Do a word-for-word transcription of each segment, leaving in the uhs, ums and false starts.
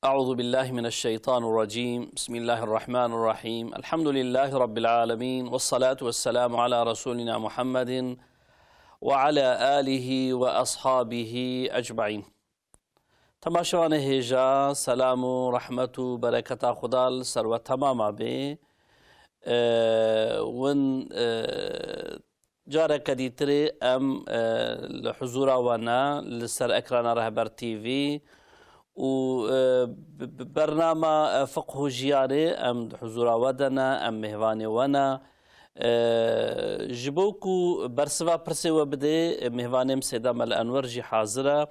أعوذ بالله من الشيطان الرجيم. بسم الله الرحمن الرحيم. الحمد لله رب العالمين. والصلاة والسلام على رسولنا محمد وعلى آله وأصحابه أجمعين. Temaşevanê hêja, selam û rehmet û bereketa Xuda li ser we temama bê. E, win, e, Careke dîtirê em, e, li huzûra we ne, li ser ekrana Rehber T V û, e, bi, bi bernama, e, Fiqh û Jiyanê em di huzûra we de ne, em mêvanê we ne. E, ji bo ku bersiva pirsê we bidê, e, mêvanê min Sêda Mel Enwer jî hazir e.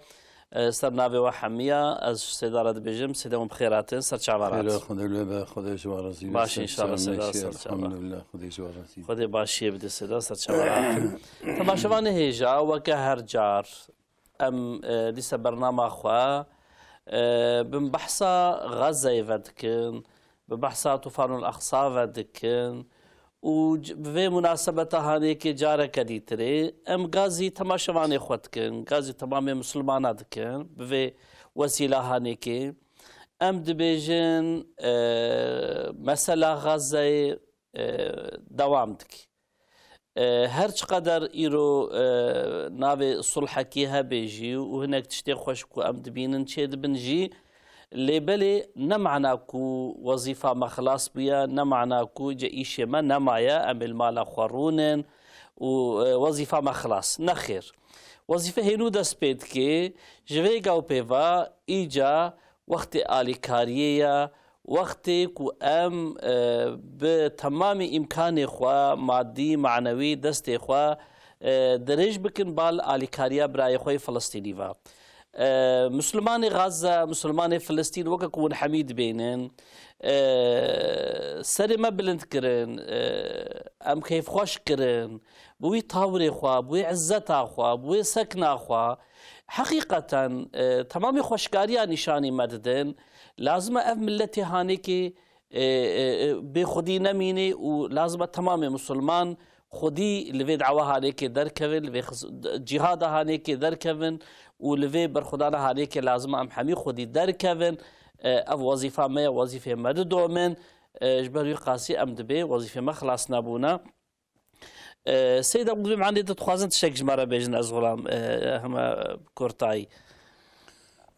E, ser navê we hemiya, ez ji Sêda re dibêjim, Sêda min bi xêr hatin, ser çava re Xêra hatin. Xwedê li we be, Xwedê ji we razî be, Baş ser inşallah, çava Sêda, neşî, ser çava. Elhamdulillah, Xwedê ji we razî be. Xwedê başiyê bide Sêda, ser çava re hatin. Temaşevanê hêja, weke her car, em, e, dîsa bernama xwe, e, bin behsa Xezeyê ve dikin, bi behsa Tufanul Aqsa ve dikin û c-, bi vê munasebeta hanêkê careke dîtirê em gazî temaşevanê xwe dikin, gazî temamê misilmana dikin, bi vê wesîla hanêkê em dibêjin, e, mesela Xezeyê, e, dewam dike. E, her çiqeder îro, e, navê sulhekî hebe jî û hinek tiştê xweş ku em dibînin çêdibin jî, lê belê ne mana ku wezîfa me xilas bûye, ne mana ku îca îşê me nemaye, em ê li mala xwe rûnin û, e, wezîfa me xilas. Nexêr. Wezîfe hênû dest pê dike, ji vê ew pê ve îca wextê alîkariyê ye, wextê ku em, e, bi temamî îmkanê xwe, madî, manewî, destê xwe, e, dirêj bikin bal alîkariya birayê xwe yê Filistînî ve. E, Mislimanê Gaza, Mislimanê Filistîn weke ku hûn hemî dibênin, e, serê me bilind kirin, e, em keyfxweş kirin, bi wî tawrê xwe, bi wî izzeta xwe, bi wî sekna xwe, heqîqeten, e, temamî xweşkariya nîşanî me didin. Lazim e ev miletê hanêkê, e, e, e, bê xwedî nemînê û lazim e temamê misilman xwedî li vê dawa hanêkê derkevin, li vê xis-, cîhada hanêkê derkevin û li vê berxwedana hanêkê lazim e em hemî xwedî derkevin. E, ev wezîfa me ye, wezîfê me didomin. E, ji ber wî qasî em dibê wezîfê me xilas nebûne. E, Seyda, bi vê manê de dixwazin tiştek ji me re bêjin, ez xulam, e, heme kurtayî.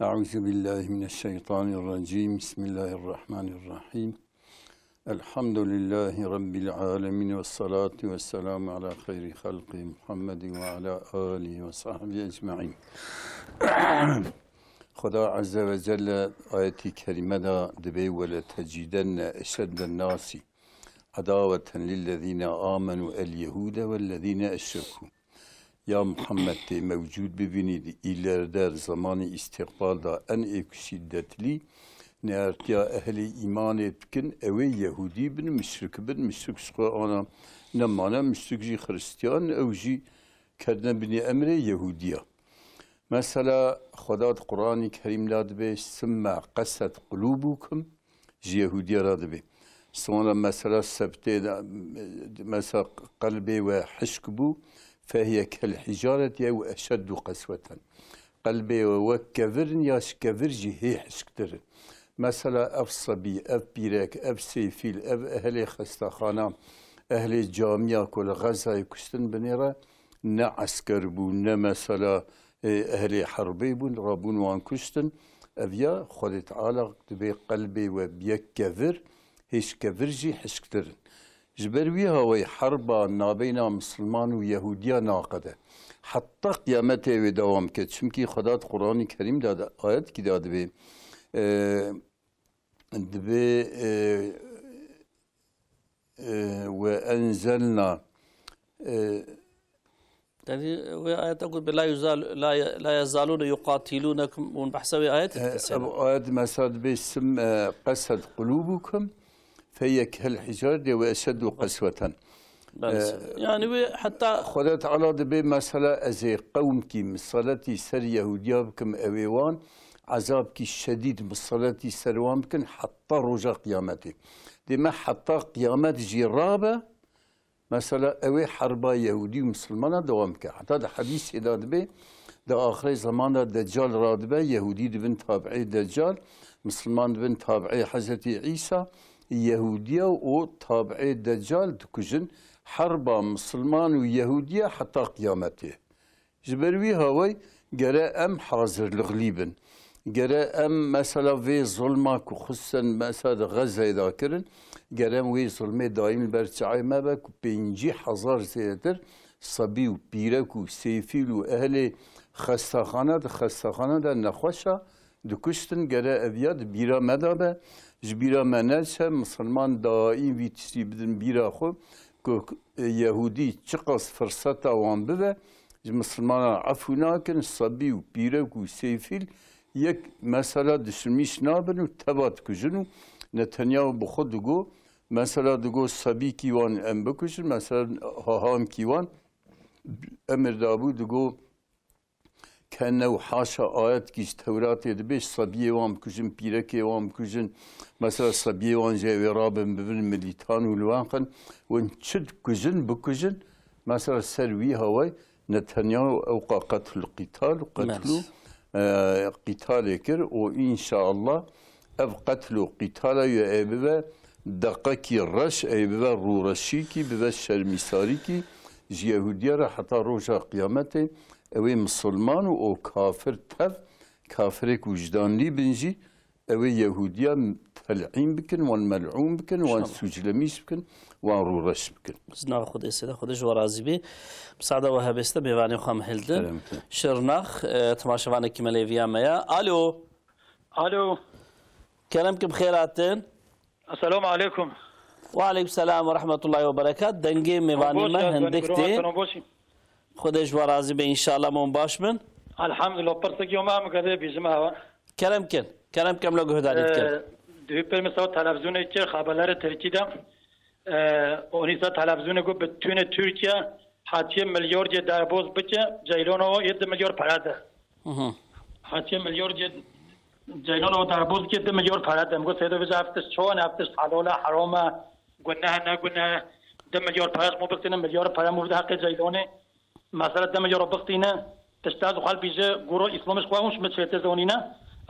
أعوذ بالله من الشيطان الرجيم. بسم الله الرحمن الرحيم. الحمد لله رب العالمين والصلاة والسلام على خير خلقه محمد وعلى آله وصحبه أجمعين. Xuda Azze ve Celle ayetî kerîme de dibê: "Ve le tecidenne eşedden nasi adaweten lillezîne amenu el-yehûde vellezîne eşrekû." Ya Muhammed, tê mewcûd bibînî di îlerde, zamanî îstîqbal de en êk şîdetlî neartiya ehlê îmanê dikin, ew ê Yehûdî bin, muşrik bin, muşrik ji xwe ana nemane, muşrik jî Xiristiyan, ew jî ketine binê emrê Yehûdiya. Mesela Xweda di Quranî Kerîm de dibê: "Simme qeset qulûbukum", ji Yehûdiya re dibê. Sonra mesela sebtê de, mesela qelbê we hişk bû, "Fehiye kel hicaret" ye û eşeddu qesweten. Qelbê we wek kevir in ya ji kevir jî hê hişktir in. Mesela ev sebî, ev pîrek, ev sêfîl, ev ehlê xestaxana, ehlê camiya ku li Xezayê kuştin binê re ne esker bû, ne mesela, e, ehlê herbê bûn, rabûn wan kuştin. Ev ya Xwedê Teala dibê qelbê we biye kevir, hê ji kevir jî hişktir in. Ji ber wî hawayî herba nabeyna misilman û Yehûdiya naqede. Heta qiyametê wê dewam ke. Çimkî Xweda di Quranî Kerîm de, de, ayetkî de dibê, e, dibê, e, e, "Ve enzelna", e, Yanî wê ayeta got, "La yuzal-, la ye-, la yezalûne yuqatîlûnekum", hûn behsa wê ayetê E, dike, Seyda? Ev ayet mesela dibê: "Sim, e, qeset qulûbukum, fehiye kel hicaret" diye, "ve eşeddu qesweten." Belê, E, Seyda. Yani wê heta Xweda Teala dibê mesela ez ê qewmkî misaletî ser Yehûdiya bikim, ew ê wan ezabkî şedîd misaletî ser wan bikin heta roja qiyametê. Dê me heta qiyamet jî rabe, Mesela, ew ê herba Yehûdî û Misilmana dewam bike. Heta di hedîsê de dibê, Di axirê zeman de Deccal radibe, Yehûdî dibin tabi'ê Deccal, Misilman dibin tabi'ê Hezretî Îsa, Yehûdiya û tabi'ê Deccal dikujin. Herba Misilman û Yehûdiya heta qiyametê. Ji ber wî hawayî gere em hazirlixlî bin. Gere em mesela vê zulma ku xisten mesela di Xezzeyê de kirin, gere em wê zulmê dayîm li ber çavê me be ku pêncî hezar zêdetir sebî û pîrek û sêfîl û ehlê xestaxane di xestaxane de nexweşa dikuştin, gere ev ya di bîra me de be. Ji bîra me neçe, misilman daîm vî tiştî bidin bîra xwe ku, e, Yehûdî çiqas firseta wan bibe, ji misilmanan efû nakin, sebî û pîrek û sêfîl yek mesela dişimîş nabin û teva dikujin û Netanyahu bi xwe digo, mesela digo sebîkî wan em bikujin, mesela hahamkî wan emir dabû, digo kene û haşa ayetkî ji Tewratê dibê, sebiyê wan bikujin, pîrekê wan bikujin, mesela sebiyê wan jê wê rabin bibin milîtan û li wan xin, win çi dikujin, bikujin, mesela ser wî haway Netanyahu ewqa qetl qîtal û qetl û, Maalesef. e, qîtalê kir û înşaallah ev qetl û qîtala wê ê bibe deqekî reş, ê bibe rûreşîkî, bibe şermîsarîkî ji Yehûdiya re heta roja qiyametê. Ew ê misilman û o kafir tev, kafirêk wijdanlî bin jî, ew ê Yehûdiya tel'în bikin, wan mel'ûn bikin, wan Înşallah. Sûclemîş bikin, wan rûreş bikin. Bi zina Xwedê sêde, Xwedê ji we razî bî. Misada we hebêste mêvanê xwe em hildin. Selamete. Şirnax, e, temaşevanekî me lêviya me ya. Alo. Alo. Kerem ki bi xêr hatin. Esselamu aleykum. Ve aleykum selam ve rahmetullahi ve berekat. Dengê mêvanê me hindik tê. Xwedê ji we razî be înşallah, me hûn baş bin. Elhamdülillah, pirsek yo me em gede bîjim ava. Kerem kin. Kerem kin, em lo guhdarî dikin. Ee, Dihû pê mesela televizyonê çi xeberleri Tirkî de. Ee, onî sa televizyonê got bi tûnê Tirkiye hatiye milyar cê derboz bike, ceylono yê di milyar pere de. Hı hı. Hatiye milyar cê, ceylono derboz bike di milyar pere de. Em got seydo vêca ev tişt çawa ne, ev tişt helal e, heram e, guneh e, ne guneh e. Di milyar pere ji mo bistîne, milyar pere mûr de heqê ceylonê. Mesela di milyar bistîne, tişt ez xwe bîje, goro îslamê ji xwe hûn ji min çêtir zonîne.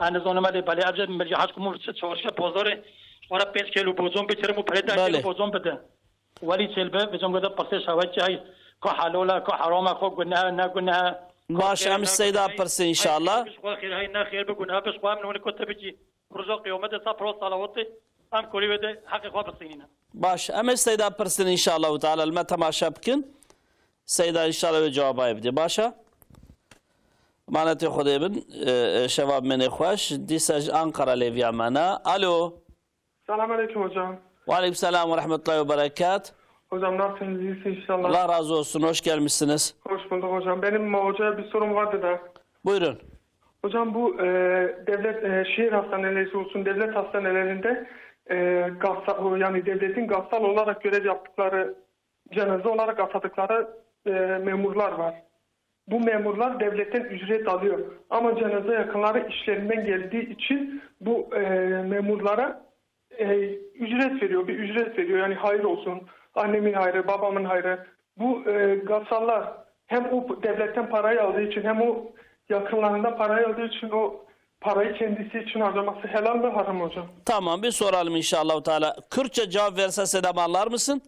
Ez nizanim lê belê ev jê milyar heşt ku mûr çi çarşiya pazarê, ji xwe re pênc kêlo bozon bikirim û perê deh kêlo Belê. bozon bide. Welî çêl be, vêca em gode pirsê şewekî hey, ka helal e, ka heram e, ka guneh e, ne guneh e, ka Baş, xêr e, em ne Seyda guneh e. pirsin Hey, înşallah. Xêr bi ji xwe, xêr hey ne xêr bi guneh bi ji xwe, em nûnê ku te bikî. Ku roja qiyamete sa pira salawatê, em korî wê de heqê xwe bisînîne. Baş, em ê Seyda pirsin înşallah teala, li me temaşe bikin. Seyda înşallah wê cewabay bidê. Baş e? Manetê Xwedê bin, e, e, şeva mênê xweş. Dîsa ji Ankara lêviya me ne. Alo. Selam aleyküm hocam. Ve aleyküm selam ve rahmetullahi ve berekat. Hocam nasılsınız? İyisiniz inşallah. Allah razı olsun. Hoş gelmişsiniz. Hoş bulduk hocam. Benim hocaya bir sorum vardı da. Buyurun. Hocam bu, e, devlet, e, şehir hastaneleri olsun, devlet hastanelerinde, e, gassal, yani devletin gassal olarak görev yaptıkları, cenaze olarak atadıkları, e, memurlar var. Bu memurlar devletten ücret alıyor. Ama cenaze yakınları işlerinden geldiği için bu, e, memurlara, e, ücret veriyor, bir ücret veriyor. Yani hayır olsun, annemin hayrı, babamın hayrı. Bu, e, gassallar hem o devletten parayı aldığı için hem o yakınlarından parayı aldığı için o parayı kendisi için harcaması helal mi, haram mı hocam? Tamam, bir soralım inşallah teala. Kürtçe cevap verse, Seyda, anlar mısın?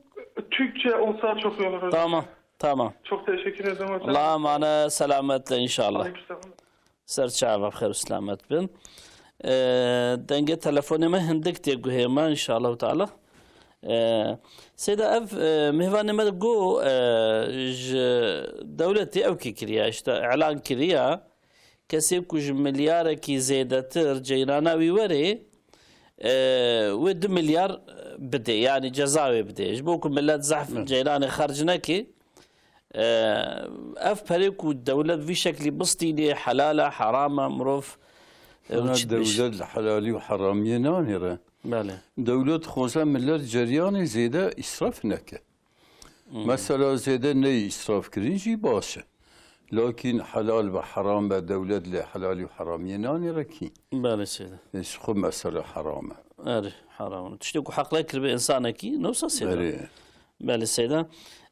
Türkçe olsa çok iyi olur hocam. Tamam, tamam. Çok teşekkür ederim hocam. Allah'a emanet, selametle inşallah. Aleykümselam. Ser çava, xêr û selamet bin. Ee, dengê telefonê me hindik tê guhê me, inşallah teala. Ee, Seyda, ev, e, mêvanê me got, e, ji dewletê ew kî kiriya, işte, îlan kiriya, kesê ku ji milyarekî zêdetir ceyrana wî werê, e, wê du milyar bidê, yani ceza wê bidê. Ji bo ku millet zehf Evet. ceyranê xerc nekê, e, ev perê ku dewlet vî şeklî bistînê, helal e, heram e, mirov, e, Sana çi diş- dewlet li helalî û heramiyê nanêre. Belê. Dewlet xweze millet ceryanê zêde îsraf neke. Hmm. Mesela zêde neyê îsraf kirin jî baş e. Lakin helal ve heram be, dewlet lê helalî û heramiyê nanêre kî. Belê seyde. E, ji xwe mesela heram e. Erê, heram e. Tiştê ku heqle kiribe insanekî, ne wisa seyde. Erê. Belê seyde.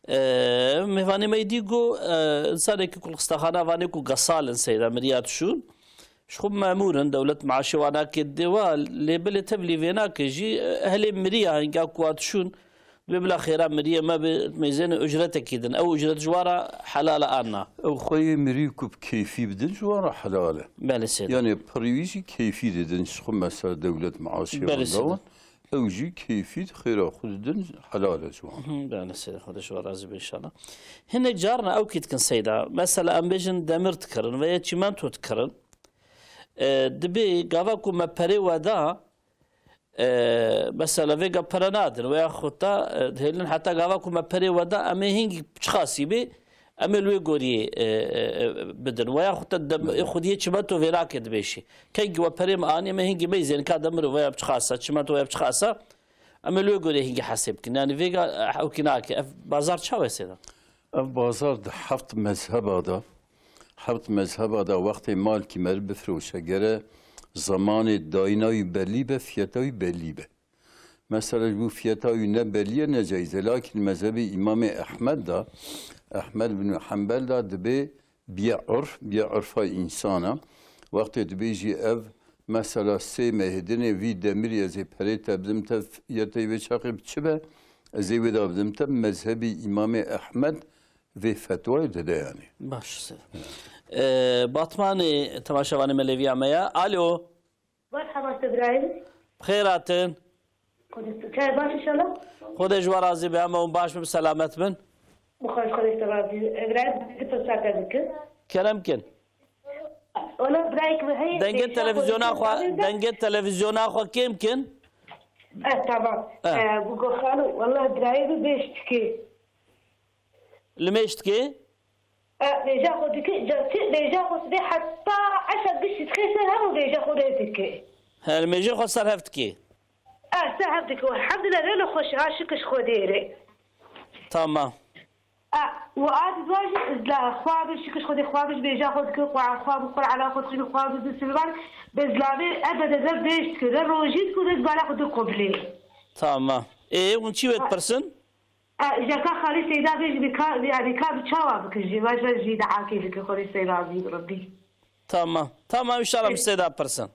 Ee, mêvanê me dî got, e, insanekî ku li xistexana Vanê ku gesal in seyda miriya dişûn. Ji xwe memûr in, dewlet maaşê wan nake dê we, lê bilê tevlî vê nake jî, e, ehlê miriya hinga ku wa dişûn, dibê bila xêra miriyê me bi mêzênê ucretekî din. Ew ucret ji wan re helal e an na? Ew xweyê mirî ku bi keyfî bidin ji wan re helal e. Belê seyda. Yanê pirî wî jî keyfî didin, ji xwe mesela dewlet maaşê Belê wan seyda. da wan. Ew jî keyfî xêra xwe didin, helal e ji wan. Hı, belê seyda, Xwedê ji we razî be înşallah. Hinek carna ew kî dikin seyda. Mesela em bêjin demir dikirin veya çîmento dikirin. E, dibê gava ku me perê we da, e, mesela vêga pere nadin veya xwe ta, e, dihêlin heta gava ku me perê we da, em ê hingî çiqasî bê, em ê li wê gorî, e, e, e, bidin. Weya xwe te dem-, Belê. xwediyê çimento vê nake dibêşî. Kengî we perê me anî, em ê hingî meyzên ka demir weya biçiqasa, çimento weya biçiqasa, em ê li wê gorî hingî hesê bikin. Yanî vêga, e, ewkî nake. Ev bazar çawa seyda? Ev bazar di heft mezheba de, heft mezheba de wextê malkî meriv bifroşe, gere zemanê dayîna wî belî be, fiyeta wî belî be. Mesela ji bo fiyeta wî ne belî ye, ne cayîz e. Lakin mezhebê Îmamê Ehmed de, Ehmed bin Hanbel de dibê biyê urf, biyê urfa însan e. Wextê dibêjî ev mesela sê mehê dinê vî demirî ez ê perê te bidim te, fiyetê wê çaxê bi çi be, ez ê wê de bidim te, mezhebê Îmamê Ehmed vê fetwayê dide yanî. Baş seyda. Ee, Batmanê temaşevanê me lêviya me ye. Alo. Merhaba Sebraîm. Bi xêr hatin. Kudüs. Çay baş inşallah. Xwedê ji we razî be, em hûn baş bin, selamet bin. Bi xwe ji Xwedê te razî. Sebraîm, di pirsa te bikin. Kerem kin. Wala birayek min heye, Dengê pêşiya televizyona xwe, xwe, dikare de. dengê televizyona xwe kêm kin. Eh, tamam. Eh. Eh, bu goxalo, wala birayê min bêş dikê. Li mêj dikê? E, vêja xwe dike, ca çi vêja xwe sibê heta eşa gişt dixê ser hev û vêja xwe rê dike. He, li mêjê xwe ser hev dikê. E, ser hev dike. Elhamdulillah, rê li xweş, ha, şikir ji Xwedê rê. Tamam. E, û a di dua jî izla xwe bi şikir ji Xwedê xwe bi ji vêja xwe dike, xwe xwe bi xwe ala xwe dixîne xwe bi bi silvan, bi zilamê ebede de bêj dike, de rojî dike, de bala xwe de qobilê. Tamam. Ê, hûn çi wê dipirsin? E, jeka xalî Seyda bê jî bi ka, yanî ka bi çawa bikin jî, ve jî de akê dike xalî Seyda zî bi Rebbî. Tamam. Tamam, inşallah bi Seyda pirsin.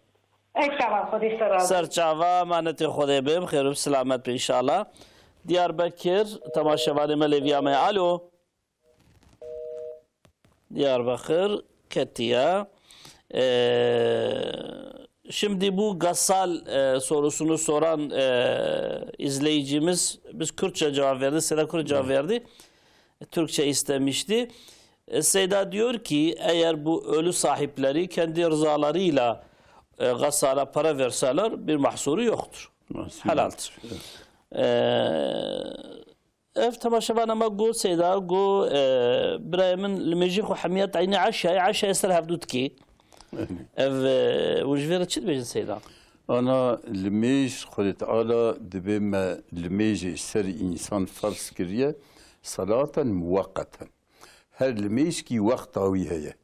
Ey tamam, Xwedê ser razî. Ser çava, emanetê Xwedê be, bi xêr û bi selamet be inşallah. Diyarbekir, temaşevanê me lêviya me. Alo. Diyarbakır ketiye. Ee, şimdi bu gasal, e, sorusunu soran, e, izleyicimiz, biz Kürtçe cevap verdi, Seyda Kürtçe cevap verdi. Türkçe istemişti. E, Seyda diyor ki, eğer bu ölü sahipleri kendi rızalarıyla, e, gasala para verseler bir mahsuru yoktur. Mahsuru Helaldir. yoktur, evet. E, Ev temaşevana me got, Seyda, got, e, birayê min li mêjê xwe hemiya tayînê eşyayê, eşyayê ser hevdû dikê. Ev, e, hûn ji vê re çi dibêjin Seyda? Ana li mêj Xwedê Teala dibê me li mêjê ser însan ferz kiriye salaten muweqeten. Her limêjkî wexta wî heye.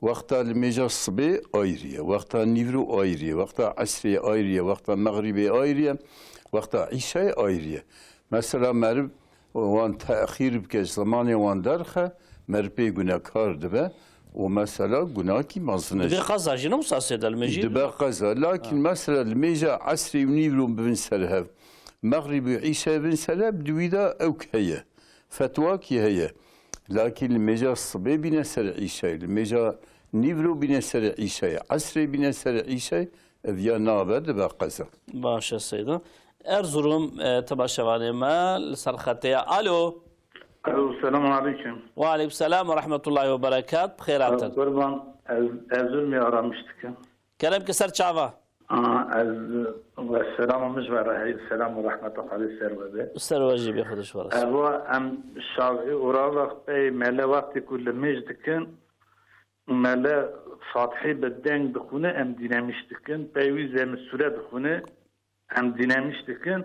Wexta limêja sibê ayrî ye, wexta nîvro ayrî ye, wexta esrê ayrî ye, wexta mexrîbê ayrî ye, wexta îşayê ayrî ye. Mesela meriv wan texîr bike, ji zemanê wan derxe, meriv pê gunekar dibe û mesela gunakî mezin e. Dibe qeza jî ne wisa Seyda limêjî? Dibe qeza. Lakin mesela limêja esrê û nîvro bibin ser hev, mexrîb û îşayê bibin ser hev, di wî de ewk heye. Fetwakî heye. Lakin li mêja sibê bîne ser îşayê, li mêja nîvro bîne ser îşayê, esrê bîne ser îşayê, ev ya nabe dibe qeza. Baş e Seyda. Erzurum, e, temaşevanê me li ser xetê ye. Alo. Alo, selamun aleyküm. Ve aleyküm selam ve rahmetullahi ve berekat. Bi xêr hatin. Kurban, ez Erzurumê aramiş dikim. Kerem ki ser çava. A, ez ve selama min ji we re heye, selam û rehmeta Xwedê ser we be. Ser we jî bê, Xwedê ji we re. Eva em şavî û ravek pey mele wextê ku limêj dikin, mele Fatihê bi deng dixwine, em dînemîş dikin. Pey wî Zemî Sûre dixwine, em dînemîş dikin.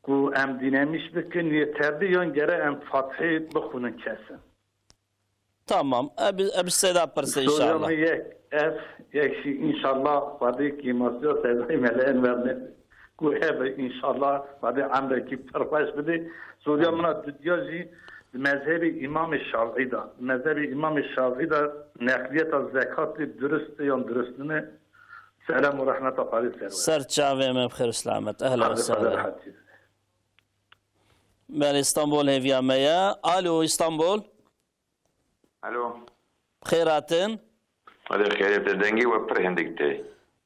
Ku em dînemîş bikin, yê tevdî yan gere em Fatihê bixwinin kesin. Tamam. Ebi, ebi Seyda pirse Soruya inşallah. min yek, ev, yek jî inşallah Xwedê kêmasiya Seydayê Meleyen werne. Ku ev inşallah Xwedê emrekî pir xweş bidê. Soruya min a dudiya jî Mezhebê Îmamê Şafîî de, mezhebê Îmamê Şafîî de neqliyeta zekatê durust e yan durust nîne? Selam û rehmeta Parê ser we. Ser çavê me, bi xêr û selamet. Ehlen we sehlen. Belê, Îstanbul hêviya me ye. Alo, Îstanbul. Alo. Bi xêr hatin. Xwedê xêrê te, dengê we pir hindik tê.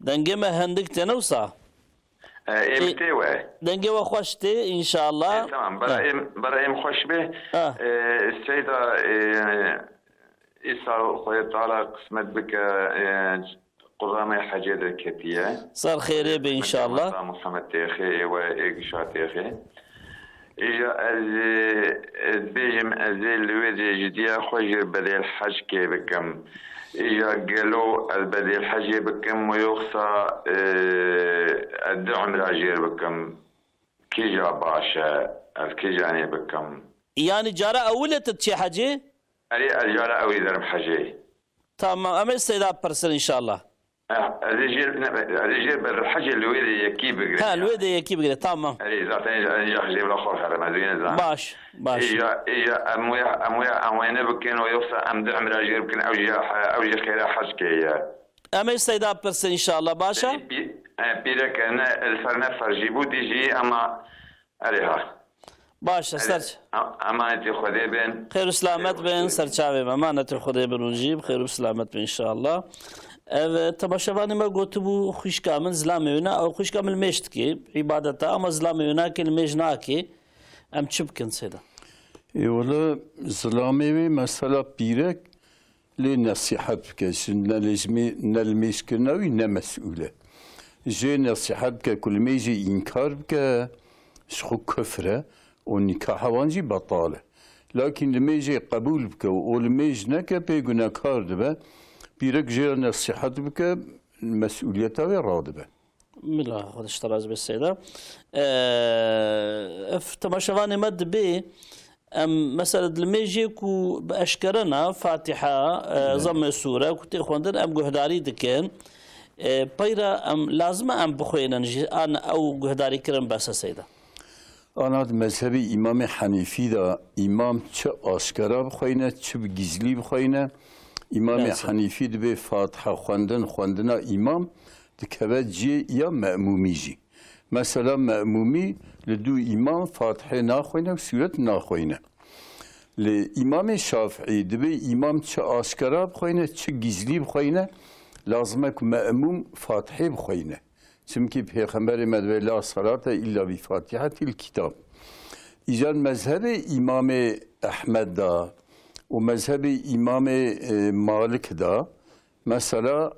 Dengê me hindik tê, ne wisa? E, ê min tê we. Dengê we xweş tê, înşallah. E, tamam, bera ê min, bera ê min xweş be. E, Seyda, e, îsal Xwedê Teala qismet bike, e, Quramê hecê derketiye. Ser xêrê be înşallah. Muhammed, Muhammed têxê, ê we ê gişa têxê. Îja ez, ez bêjim, ez ê li wê dê ji diya xwe jî bedêl hecê bikim. Îja gelo ez bedêl hecê bikim û yoxsa, e, ez du umra jêr bikim? Kîja baş e, ez kîjanê bikim? Yanî cara ewil e tu diçî hecê? Erê, ez cara ewilî derim hecê. Tamam, em ê Seyda bipirsin înşallah. Eh, ez ê jêr, ne, ez ê jêr ber hecê li wê de yekî bigire. Ha, li wê de yekî bigire, tamam. Erê, zaten ez ê jêr bila xwe herim, ez wê nizanim. Baş, baş. Îja, îja em wê, em wê, em wê ne bikin û yoxsa em du umra jêr bikin, ew jî, ew jî xêra hec kê ye. Em ê Seyda bipirsin înşallah, baş e? Pî-, e, pîrek ne, li ser ne ferzî bû, dî jî, ama Erê ha. Baş e, Erê, ser ç- em-, emanetê Xwedê bin. Xêr û selamet bin, ser çavê me. Emanetê Xwedê bin hûn jî, bi xêr û selamet bin înşallah. Ev, e, temaşevanê me gotibû, xwişka min zilamê wê ne, ew xwişka min li mêj dike, îbadeta, ama zilamê wê nake, li mêj nake. Em çi bikin Seyda? Ê, wele zilamê wê mesela pîrek lê nesîhet bike. Ji ne li mêj-, ne li mêjkirina wî ne mesûl e. Jê nesîhet bike ku li mêjê înkar bike, ji xwe kufr e û nîkaha wan jî betal e. Lakîn li mêjê qebûl bike û li mêj neke, pê gunekar dibe. Pîrek jê re nesîhet bike, mesûliyeta wê radibe. Bila, Xwedê ji te razî be Seyda. Eee, ev temaşevanê me dibê, em, mesela, di limêjê ku bi eşkere ne, Fatiha, e, Belê. Zammê sûre ku tê xwendin, em guhdarî dikin. E, peyra em, lazim e em bixwênin jî, an ew guhdarî kirin bes e Seyda? Ana di mezhebê Îmamê Henîfî de îmam çi aşkera bixweyne, çi bi gizlî bixweyne. Îmamê Lazim. Henîfî dibê Fatiha xwendin, xwendina îmam dikeve cihê ya me'mûmî jî. Mesela me'mûmî li dû îmam Fatihê naxweyne û sûret naxweyne. Li Îmamê Şafiî dibê îmam çi aşkera bixweyne, çi gizlî bixweyne, lazim e ku me'mûm Fatihê bixweyne. Çimkî Pêxemberê me dibê, "La salate illa bi Fatihatil kitab." Îcar mezhebê Îmamê Ehmed de û mezhebê Îmamê, e, Malik de, mesela,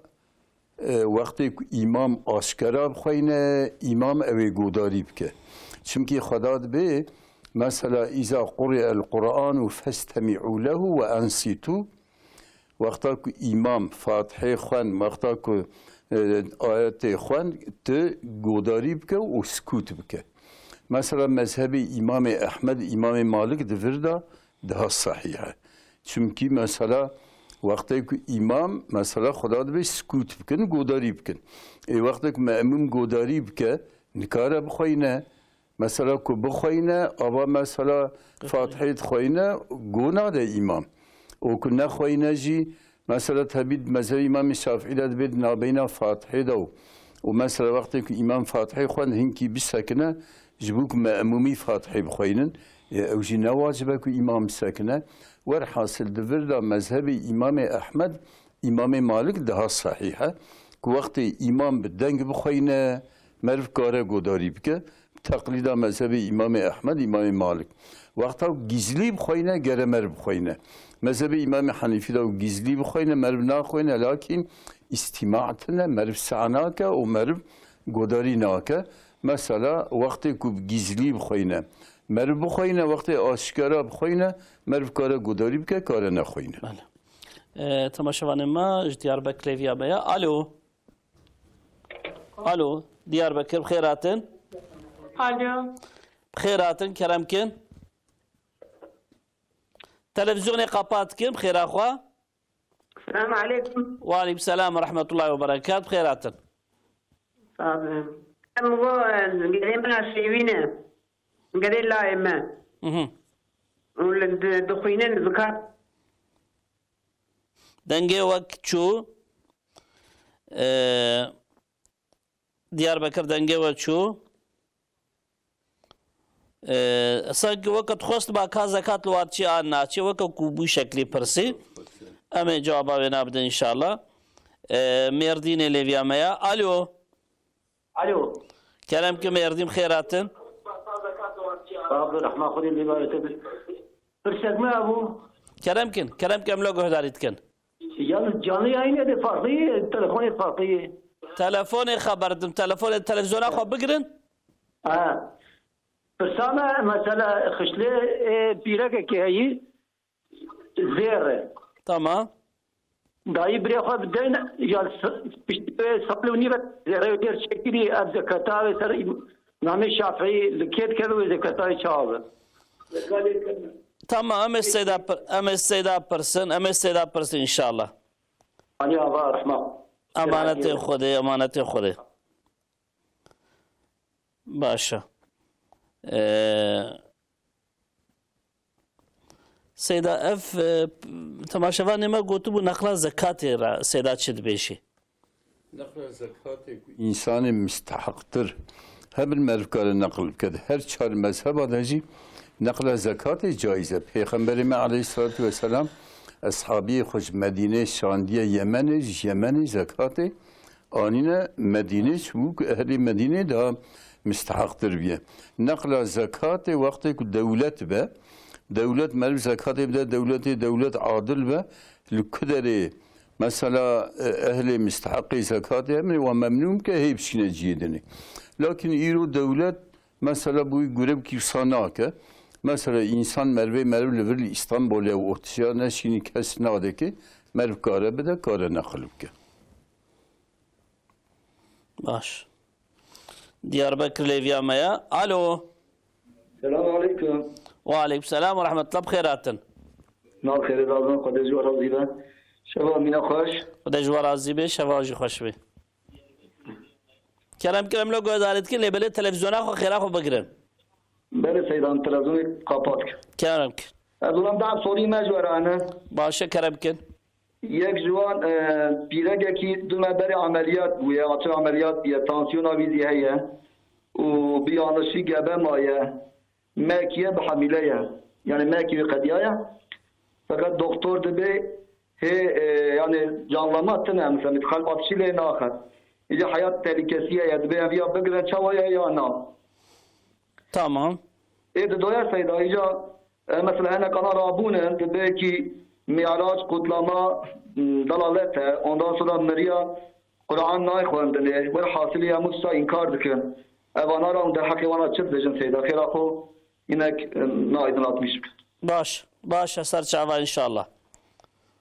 e, wextê ku îmam aşkera bixweyne, îmam ew ê godarî bike. Çimkî Xweda dibê, mesela, "Îza quri'el Qur'anu festemi'u lehu ve ensîtu." Wexta ku îmam Fatihê xwend, wexta ku, e, ayetê xwend, tu godarî bike û sikût bike. Mesela mezhebê Îmamê Ehmed, Îmamê Malik di vir de daha sehîh e. Çimkî mesela wextê ku îmam, mesela Xweda dibê sikût bikin, godarî bikin. Ê wextê ku me'mûm godarî bike, nikare bixweyne. Mesela ku bixweyne, ava mesela Fatihê dixweyne, go nade îmam. Û ku nexweyne jî, mesela tebî di mezhebê Îmamê Şafîî de dibê di nabeyna Fatihê de û, û mesela wextê ku îmam Fatihê xwend hinkî bisekine, ji bo ku me'mûmî Fatihê bixweynin, ê, ew jî ne wacib e ku îmam bisekine. Werhasil di vir de mezhebê Îmamê Ehmed, Îmamê Malik daha sehîh e ku wextê îmam bi deng bixweyne, meriv kare godarî bike, bi teqlîda mezhebê Îmamê Ehmed, Îmamê Malik. Wexta gizlî bixweyne, gere meriv bixweyne. Mezhebê Îmamê Henîfî de gizlî bixweyne, meriv naxweyne, lakîn îstîma tune, meriv seh nake û meriv godarî nake. Mesela wextê ku bi gizlî bixweyne, meriv bixweyne, wextê aşkera bixweyne, meriv kare godarî bike, kare nexweyne. Bele. E, temaşevanê me ji Diyarbekirê viya me ya. Alo. Alo, Diyarbekir, bi xêr hatin. Alo. Bi xêr hatin, kerem kin. Televîzyonê qapa dikin, bi xêra xwe. Selamu aleykum. Ve aleykum selam ve rahmetullahi ve berekat, bi xêr hatin. Sağ olun. Em bu, e, gerê me şêwî ne. Gerê layê me. Mhm. Hûn li di-, dixwînin zikat. Dengê we çû. Ee, Diyarbekir dengê we çû. Ee, sanki weke dixwest ba ka zekat li wan çi an naçê, weke ku bû şeklî pirsî. Em ê cewaba wê nabidin înşallah. Ee, Mêrdînê lêviya me ya. Alo. Alo. Kerem ki Mêrdîn xêr hatin. Sağ ol, rehma Xwedê lê barê te be. Pirsek me hebû. Kerem kin, kerem ki em lo guhdarî dikin. Yalnız canlı yayın ede farklı ye, telefonê farklı ye. Telefonê xeber dim, telefonê televizyona xwe bigirin. Ha. Pirsa me mesela xişlê, e, pîrekekê heyî zêr e. Tamam. Dayî birê xwe bideyne, ya s-, piştî wê sal û nîve zêrê wê dêr çêkirî, ev zeketa wê ser îm-, Îmamê Şafîî li kê dikeve wê zeketa wê çawa be? Tamam, em ê seyda pir-, em ê seyda pirsin, em ê seyda pirsin înşallah. Alî Ava, rehma. Emanetê Xwedê, emanetê Xwedê. Baş e. Ee, Seyda, ev, e, temaşevanê me gotibû, neqla zekatê re Seyda çi dibêjî? Neqla zekatê ku însanê misteheqtir hebin, meriv kare neql bike. Di her çar mezheba de jî neqla zekatê caiz e. Pêxemberê me aleyhissalatu vesselam eshabiyê xwe ji Medînê şandiye Yemenê, ji Yemenê zekatê anîne Medînê, çûbû ku ehlê Medînê daha misteheqtir biye. Neqla zekatê wextê ku dewlet be, dewlet meriv zekatê bide dewletê, dewlet adil be, li ku derê mesela, e, ehlê misteheqê zekatê hebin, wan memnûn bike, hê bişîne cihê dinê. Lakin îro dewlet mesela bi wî gure bikî wisa nake. Mesela însan merivê meriv li vir li Îstanbulê û ortişiya neşînî kes nadeke, meriv kare bide, kare neqil bike. Baş. Diyarbekir lêviya me ya. Alo. Selamun aleyküm. Ve aleyküm selam ve rahmetullah. Bi xêr hatin. Nav xêrê lazim, Xwedê ji we razî be. Şeva mîna xweş. Xwedê ji we razî be, şeva jî xweş be. Kerem, kerem lo guhdarî dikin, lê belê televizyona xwe xêra xwe bigirin. Belê seydan, televizyonê kapat. Kerem kin. Ez olan da sorî me ji we re hene. Baş e, kerem kin. Yek ji wan, e, pîrekekî du me berê emeliyat bûye, açir emeliyat bûye, tansiyona wî zî heye û bi yanlışî gebe maye. Mekî ye, bi hemîle ye. Yani mekî wî qediyaye. Feqet doktor dibê hê, e, yani canlama tine, mesela, kalp atışı lê naxe. Îca heyat tehlikesi ye, dibê em ya bigirin, çawa ye ya na. Tamam. Ê di doya seyda, îca, e, mesela hene kana rabûne, dibê ki mi'rac, kutlama, m, dalalet e. Ondan sonra miriya Kur'an nayxwendinê. Werhasilî em wisa înkar dikin. Evana ra hûn derheqê wana çi dibêjin seyda? Xêra xwe hinek, e, naaydinlatmîş bikin. Baş, baş e, ser çava înşallah.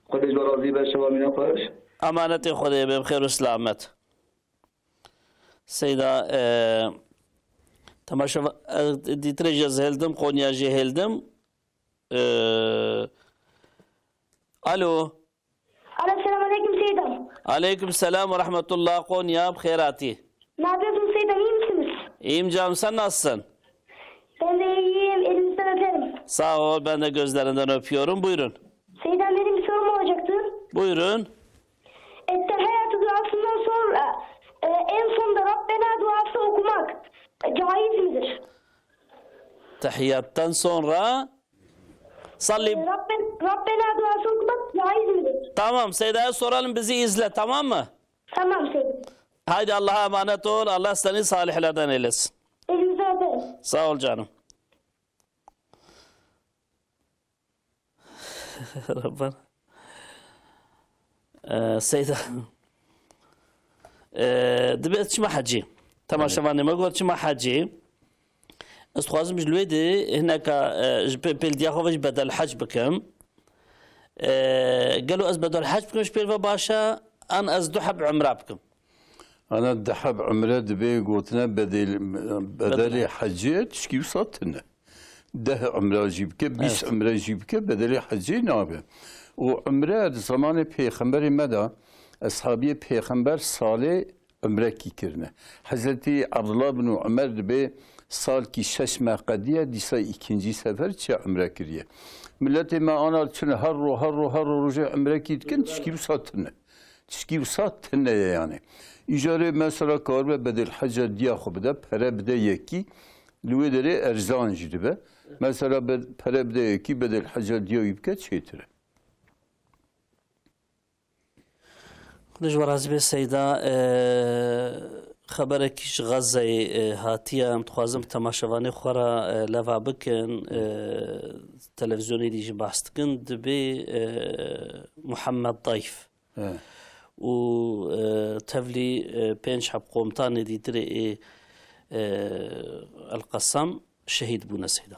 Xwedê ji we razî be, şeva mîna xweş. Emanetê Xwedê be, bi xêr û selamet. Seyda, e, temaşeva, e, dîtirê jî ez hêldim, Konya jî hêldim. E, alo. Alo, selam aleyküm Seyda. Aleyküm selam ve rahmetullah, Konya, bi xêr hatî. Ne yapıyorsun Seyda, iyi misiniz? İyiyim canım, sen nasılsın? Ben de iyiyim, elinizden öperim. Sağ ol, ben de gözlerinden öpüyorum. Buyurun. Seyda, benim bir sorum olacaktı. Buyurun. Ettehiyatü duasından sonra, e, en sonda Rabbena duası okumak, e, caiz midir? Tahiyattan sonra salli. E, Rabben-, Rabbena duası okumak caiz midir? Tamam, Seyda'ya soralım, bizi izle, tamam mı? Tamam Seyda. Haydi Allah'a emanet ol, Allah seni salihlerden eylesin. Elinizi öperim. Sağ ol canım. Rabbena. Ee, Seyda. Ee, dibe çima hecî. Temaşevanê me got çima hecî. Ez dixwazim ji li wê de hineka, e, ji pê-, pêldiya xwe ve ji bedel hec bikim. E, gelo ez bedel hec bikim ji pêl ve baş e, an ez du heb umre bikim? Ana du heb umre dibe gotine bedel-, bedelê hecê, tişkî wisa tune. Deh umre jî bike, bîst umre jî bike, bedelê hecê nabe. Û umre di zamanê pêxemberê me de, eshabiyê pêxember salê umrekî kirine. Hezretî Abdullah bin Umer dibê Salkî şeş me qediye, dîsa îkincî sefer çiya umre kiriye. Miletê me ana çine her ro, her ro, her ro rojê umrekî dikin, tişkî wisa tune. Tişkî wisa tune ye yani. Îcarê mesela karibe bedel heca diya xwe bide, pere bide yekî, li wê derê erzan jî dibe. Mesela be-, pere bide yekî, bedel heca diya wî bike çêtir e. Xwedê ji we razî be Seyda. E, xeberekî ji Xezzeyê, e, hatiye. Em dixwazin bi temaşevanê xwe re, e, leva bikin. E, televîzyonê dî jî behs dikin. Dibê, e, Muhammed Dayf. He. Û, e, tevlî, e, pênc heb komutanê dîtirê ê, e, El Qesam şehîd bûne Seyda.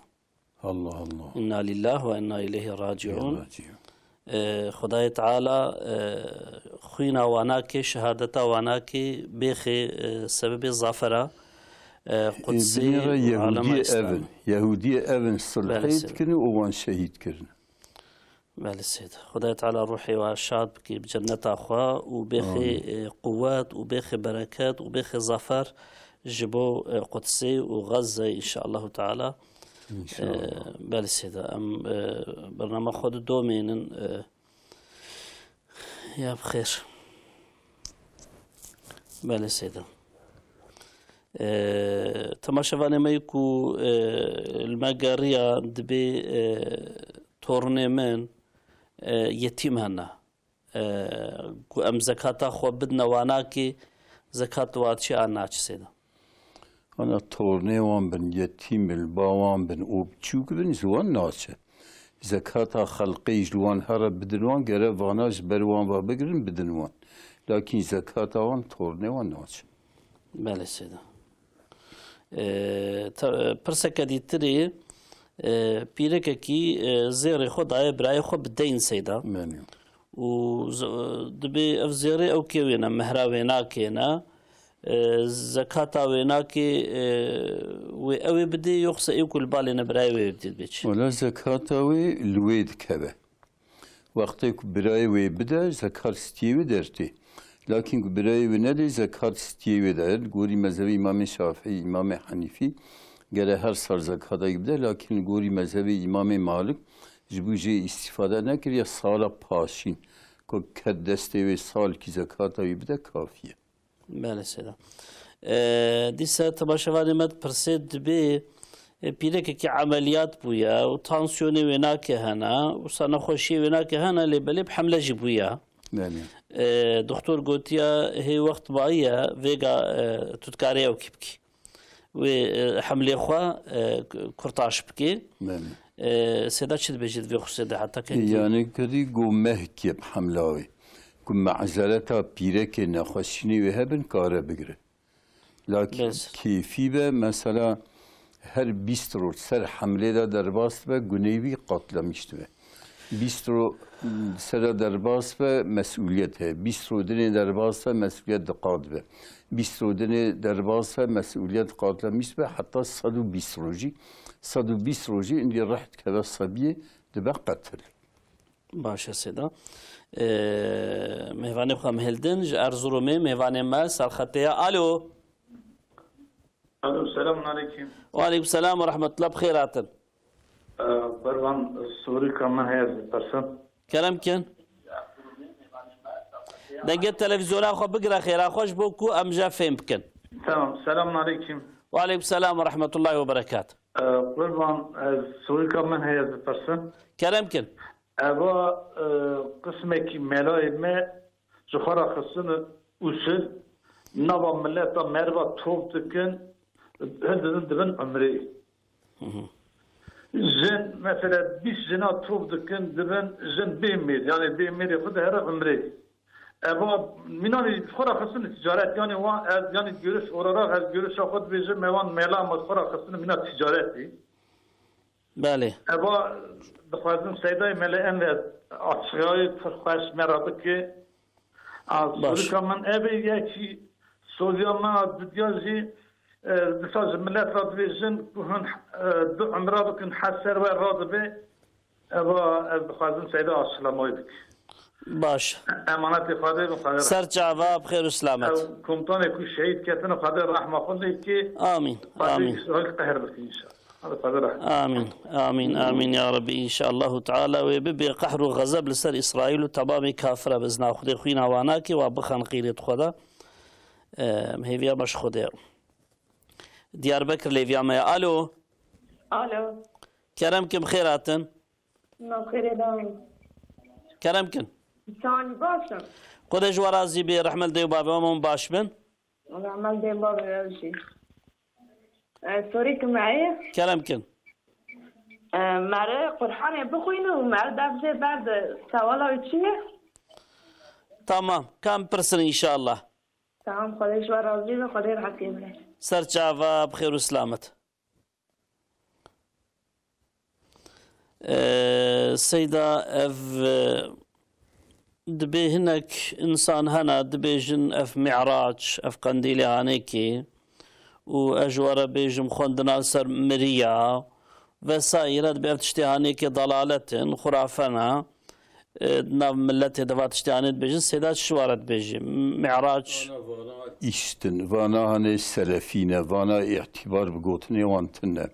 Allah Allah. İnna lillah ve inna ileyhi raciun. Raciun. E, Xwedayê Teala, e, xwîna wanakê, şehadeta wanakê bêxê, e, sebebê zafera, e, Qudsê Binêre û alema Yehudiyê Îslamê. Evin. Yehudiyê Evin sulhê Belê, seyda. Dikini û wan şehîd kirin. Belê seyda. Xwedayê Teala ruhê wa şad bike bi cenneta xwe û bêxê, e, quwet û bêxê bereket û bêxê zafer ji bo, e, Qudsê û Xezze, inşaallahu Teala. İnşallah. E, belê seyda. Em, e, bernama xwe didomênin, e, ya bi xêr. Belê seyda. E, temaşevanê me yî ku, e, li me geriya dibê, e, tornê min, e, yetîm hene. E, ku em zekata xwe bidine wanakê, zekat li wan çi an naçi seyda? Ana tornê wan bin, yetîm bin, ba wan bin û biçûk bin, ji wan naçe. Zekata xelqê ji wan here bidin wan, gere vana ji ber wan ve bigirin, bidin wan. Lakîn zekata wan tornê wan naçe. Belê seyda. E, te-, pirseke dîtirî, e, pîrekekî, e, zêrê xwe daye birayê xwe bi deyn seyda. Menî. Û z-, dibê ev zêrê ew kê wêne, mehra wênakê ne, e, zekata wênakê, e, wê ew ê bidê, yoxsa ê ku li balê ne birayê wê bidê dibê çi? Wala zekata wê li wê dikeve. Wextê ku birayê wê bide, zekat stiyê wê dertê. Lakin ku birayê wê nedê, zekat stiyê wê de. Li gorî mezhebê Îmamê Şafî, Îmamê Henîfî, gere her sal zekata wî bide. Lakin li gorî mezhebê Îmamê Malik, ji bo jê îstîfade nekiriye, sala paşîn ku ket destê wê salkî zekata wî bide, kafî ye. Belê seyda. E, dîsa temaşevanê me dipirsê dibê, e, pîrekekî emeliyat bûye û tansiyonê wê nake hene û sa nexweşiyê wê nake hene lê belê bi hemle jî bûye. Belê. E, doktor gotiye hê wext mayiye vêga, e, tu dikarê ew kî bikî. Wê, e, hemlê xwe, e, kurtaş bikê. Belê. E, seyda çi dibêjî di vê xususê de heta ke Yani kedî go mehkiye bi hemla wê. Ku mezereta pîrekê nexweşînê wê hebin kare bigire. Lakin Bes. Kêfî be mesela her bîst roj ser hemlê de derbas be, guneyê wî qatlemiş dibe. Bîst roj sere derbas be, mesûliyet heye. Bîst roj dinê derbas be, mesûliyet diqat be. Bîst roj dinê derbas be, mesûliyet qatlemiş dibe. Heta sed û bîst rojî. Sed û bîst rojî indî rih dikeve sebiyê, dibe qetil. Baş e seyda. E, mêvanê xwe em hildin ji Erzurumê, mêvanê me ser xetê ye. Alo. Alo, selamun aleyküm. Wa aleykum selam ve rahmetullah, bi xêr hatin. Ee, Bervan, sorîka min heye ez bipirsim. Kerem kin. Dengê televîzyona xwe bigire xêra xwe ji bo ku em jê fêm bikin. Tamam, selamun aleyküm. Wa aleykum selam ve rahmetullahi ve berekat. Ee, Bervan, ez sorîka min heye ez bipirsim. Kerem kin. Eva, e, qismekî melayê me ji xwe re xistin usul, nava mileta meriva top dikin, hin didin dibin umrê. Jin, mesela bîst jina top dikin, dibin jin bê mêr, yani bê mêrê xwe dihere umrê. Eva, mînanî ji xwe re xistin ticaret, yani wan, ez, yani görüş olarak, ez görüşa xwe dibêjim, me wan mela me ji xwe re xistin mîna ticaretî. Belê. Eva, dixwazim Seydayê Mele Enver açıkayı pir xweş me re bike. A, Baş. Sorika min ev e, yekî soziya me a didya jî, e, disa ji millet re dibêjin ku hûn, e, du umra bikin, hez ser we radibe. Eva, ez dixwazim Seyda açıklamayı bike. Baş. Emanetê Xwedê bin, Xwedê rehmet. Ser çava, bi xêr û selamet. Ew komutanê ku şehîd ketine, Xwedê rehma xwe lê bike. Amîn, Xwedê amîn. Îsraîl qehr bike înşallah. Hadi Xwedê rehmet. Amîn, amîn, amîn ya Rebî. Înşallahu Teala wê bibe qehr û xezeb li ser Îsraîl û temamê kafira bi izna Xwedê xwîna wana ke wa bixan qîrêt xwe de. Em, hêviya me ji Xwedê ye. Diyarbekir lêviya me ye. Alo. Alo. Kerem kim xêr hatin. Navxêrê dawî. Kerem kin. Çawan baş in? Xwedê ji we razî bê, rehmet dê û bavê we hemû baş bin. Rehmet dê bavê we jî. E, sorî kim heye? Kerem kin. E, mere Qur'anê bixwîne û mere dev jê berde. Sewala wî çi ye? Tamam, kam pirsin înşallah. Tamam, Xwedê ji we razî be, Xwedê rehetiyê bide. Ser çava, bi xêr û selamet. Ee, Seyda, ev, e, dibê hinek insan hene, dibêjin ev Mi'rac, ev qendîlê hanekê û ez ji we re bêjim xwendina ser miriya vesaire, dibê ev tiştê hanekê dalalet in, xurafe ne. E, di nav miletê de va tiştê hanê dibêjin, Seyda çi ji we re dibêjî? Mi'rac. Vana, vana îştin, vana hanê selefî ne, vana îtîbar bi gotinê wan tune.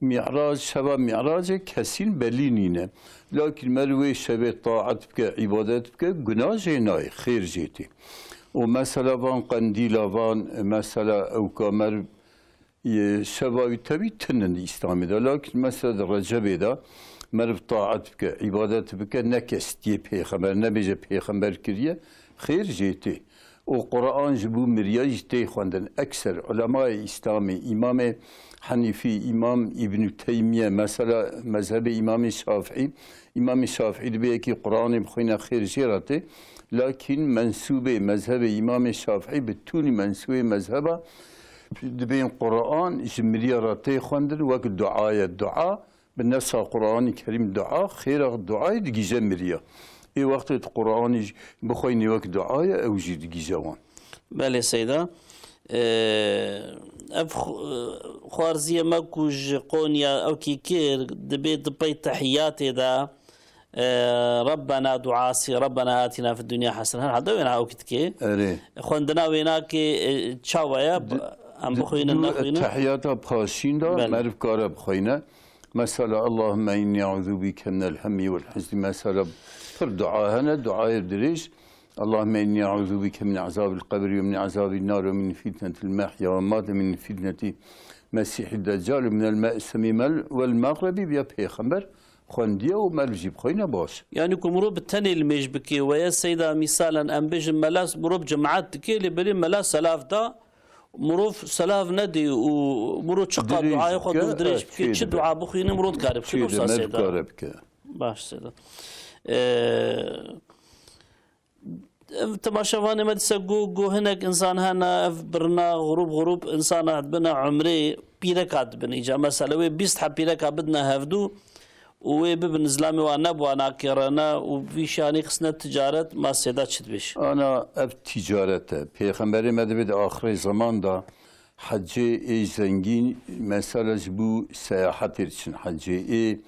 Mi'rac, şeva Mi'racê kesîn belî nîne. Lakin mer wê şevê taet bike, îbadet bike, guna jê nayê, xêr jê tê. Û mesela van qendîla van, mesela ewka mer Yê şeva wî tevî tinin di Îslamê de. Lakin mesela di Recebê de meriv taet bike, îbadet bike, neke stiyê pêxember, nebêje pêxember kiriye, xêr jê tê. Û Quran ji bo miriya jî tê xwendin. Ekser ulemayê Îslamê, Îmamê Henîfî, Îmam Îbnü Teymiye, mesela mezhebê Îmamê Şafî, Îmamê Şafî dibê yekî Quranê bixwîne xêr jê re tê. Lakin mensûbê mezhebê Îmamê Şafî bi tûnî mensûbê mezheba Dibên Quran ji miriya re tê xwendin wek dua ye. Dua bi nefsa Quranî Kerîm dua, xêra duayê digîje miriya. Ê wextê tu Quranî jî bixweyne wek dua ye, ew jî digîje wan. Belê Seyda. Ee, ev xu-, xwarziyê me ku ji Qonya ewkî kir, dibê di pey tehiyatê de, e, Rabbena duasî, Rabbena atina fid dunya hasene. Herhalde wêna ew kitke. Erê. Xwendina wêna ke, e, çawa ye? Em bixwînin, nexwînin? Tehiyata paşîn de meriv kare bixweyne. Mesela, Allahümme inni e'uzu bike minel hemmi vel huzni. Mesela, pir dua hene, duayê dirêj. Allahümme inni e'uzu bike min azabil qebri ve min azabil nar ve min fitnetil mehya ve mat ve min fitneti Mesîhî Deccal û minel me'semî mel-, vel mexrebi, ya pêxember xwendiye û meriv jî bixweyne baş. Yanî ku mirov bi tenê limêj bike, weye Seyda, mîsalen em bêjin mela, mirov cemaet dike, lê belê mela selav da, mirov selav nedê û mirov çiqa duayê xwe dûr dirêj bike, çi dua bixwîne, mirov dikare bixwîne, wisa Seyda. Baş Seyda. Ee, Ev temaşevanê me dise got, got hinek insan hene, ev birina, xurûb xurûb insana dibine umrê pîreka dibin. Îca mesela wê bîst heb pîreka bidine hevdû û wê bibin zilamê wan nebûwa nakêrene û vî şanî xistine ticaret, ma Seyda çi dibêj? Ana ev ticaret e. Pêxemberê me dibê di axirê zeman de Hecê ê zengîn mesela ji bo seyahetê diçin, hecê ê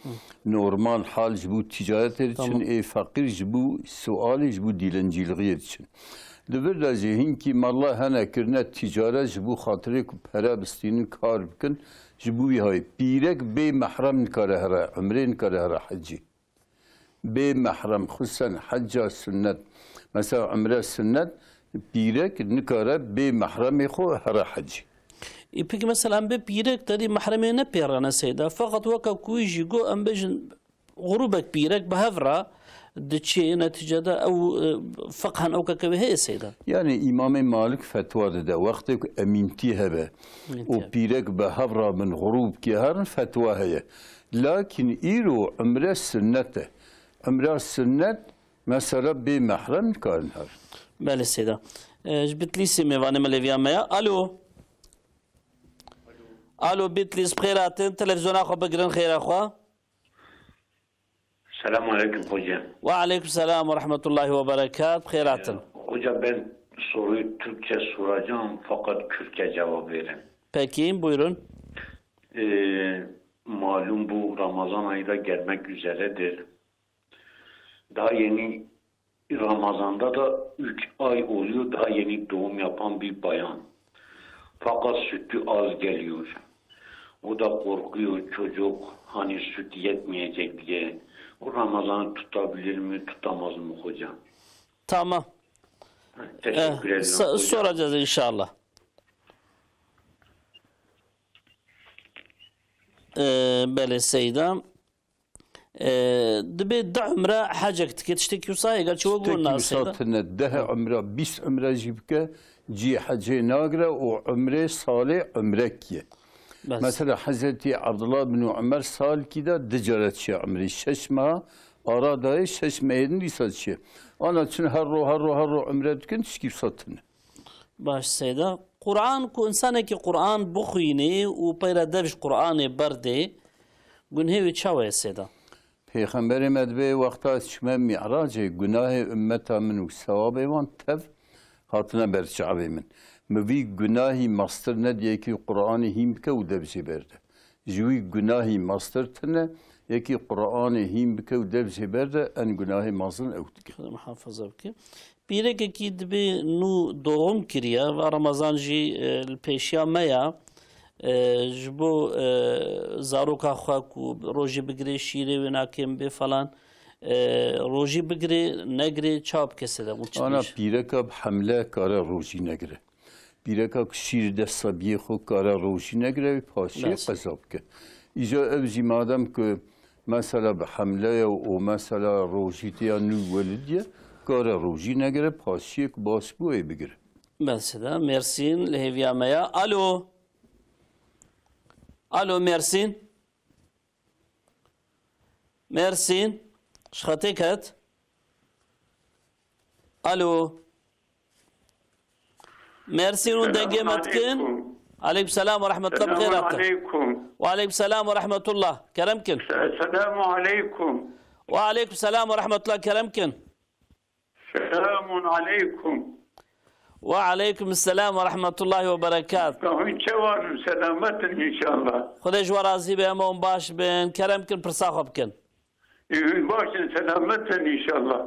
normal hal ji bo ticaretê diçin, ê feqîr ji bo sualê, ji bo dîlencîlixiyê diçin. Li vir de jî hinkî mala hene kirine ticaret ji bo xatirê ku pere bistînin, kar bikin, ji bo wî hayê. Pîrek bê mehrem nikare here, umrê nikare here hecî. Bê mehrem, xusen hecca sunnet. Mesela umre sunnet, pîrek nikare bê mehremê xwe here hecî. Ê, peki mesela em bê pîrek derî mehremê nepêrane Seyda. Feqet weke ku wî jî got, em bêjin, xurûbek pîrek bi hev re diçê, netîcede ew, e, feqhen ew keke wê heye Seyda. Yani Îmamê Malik fetwa dide, wextê ku emîntî hebe û pîrek bi hev re bin xurûbkê herin fetwa heye. Lakin îro umre sunnet e. Umra sunnet, mesela bê mehrem nikarin her. Belê Seyda. E, ji Bitlîsê mêvanê me lêviya me ya. Alo. Alo, Bitlîs, bi xêr hatin. Televîzyona xwe bigirin, xêra xwe. Selamun aleyküm hoca. Ve aleyküm selam ve rahmetullahi ve berekat. Bi xêr hatin. Hoca, ben soruyu Türkçe soracağım fakat Kürtçe cevap verin. Peki, buyurun. Ee, malum bu Ramazan ayı da gelmek üzeredir. Daha yeni Ramazan'da da üç ay oluyor, daha yeni doğum yapan bir bayan. Fakat sütü az geliyor. O da korkuyor, çocuk hani süt yetmeyecek diye. O Ramazan'ı tutabilir mi, tutamaz mı hocam? Tamam. Teşekkür Eh, ederim sa- hocam. Soracağız inşallah. Ee, belê Seyda. Ee, dibê di umre hecek dike, tiştekî wisa heye, gerçi we Tiştekî gurna wisa Seyda. tine, deh umra, bîst umra jî bike, cî hecê nagire û umrê salê umrek ye. Bes. Mesela Hezretî Abdullah bin Umer salkî de di cara çiye umrê. Şeş meha ara dayê, şeş mehê din dîsa çiye. Ana çin her ro, her ro, her ro umre dikin, tişkî wisa tine. Baş Seyda. Quran ku insanekî Quran bixwînê û peyre dev ji Quranê berdê, gunhê wî çawa ye Seyda? Pêxemberê me dibê wexta ez çime Mi'racê, gunahê ummeta min û sewabê wan tev hatine ber çavê min. Min vî gunahî mastir nediye yekî Quranê hîn bike û dev jê berde. Ji wî gunahî mastir tine, yekî Quranê hîn bike û dev jê berde, en gunahê mezin ew dike. Xwedê muhafaza bike. Pîrekekî dibê nû doğum kiriye, va Remezan jî, e, li pêşiya me ya. E, ji bo, e, zaroka xwe ku rojî bigirê, şîrê wê nakêm bê falan, e, rojî bigirê, negirê, çawa bike Seyda? Û çi Ana bêje? pîreka bi hemle kare rojî negire. Pîreka ku şîr dest sebiyê xwe kare rojî negire, wê paşiyê Bes. qeza bike. Îca ev jî madem ku mesela bi hemle ye û mesela rojî tiya nû welid ye, kare rojî negire, paşiyê ku baş bû ê bigire. Mesela Mersîn li hêviya me ya. Alo. Alo Mersîn. Mersîn. Ji xetê ket. Alo. Mersîn hûn dengê me dikin. Aleykum selam ve rahmetullah, bi xêr hatin. Aleykum. Ve aleykum selam ve rahmetullah. Kerem kin. Selamu aleykum. Ve aleykum selam ve rahmetullah. Kerem kin. Selamun aleykum. Ve aleykum selam ve rahmetullahi ve berekat. Kahvin çewanın selametin inşallah. Xwedê ji we razî be, hemû hûn baş bin. Kerem kin, pirsa xwe bikin. Ün başın selametin inşallah.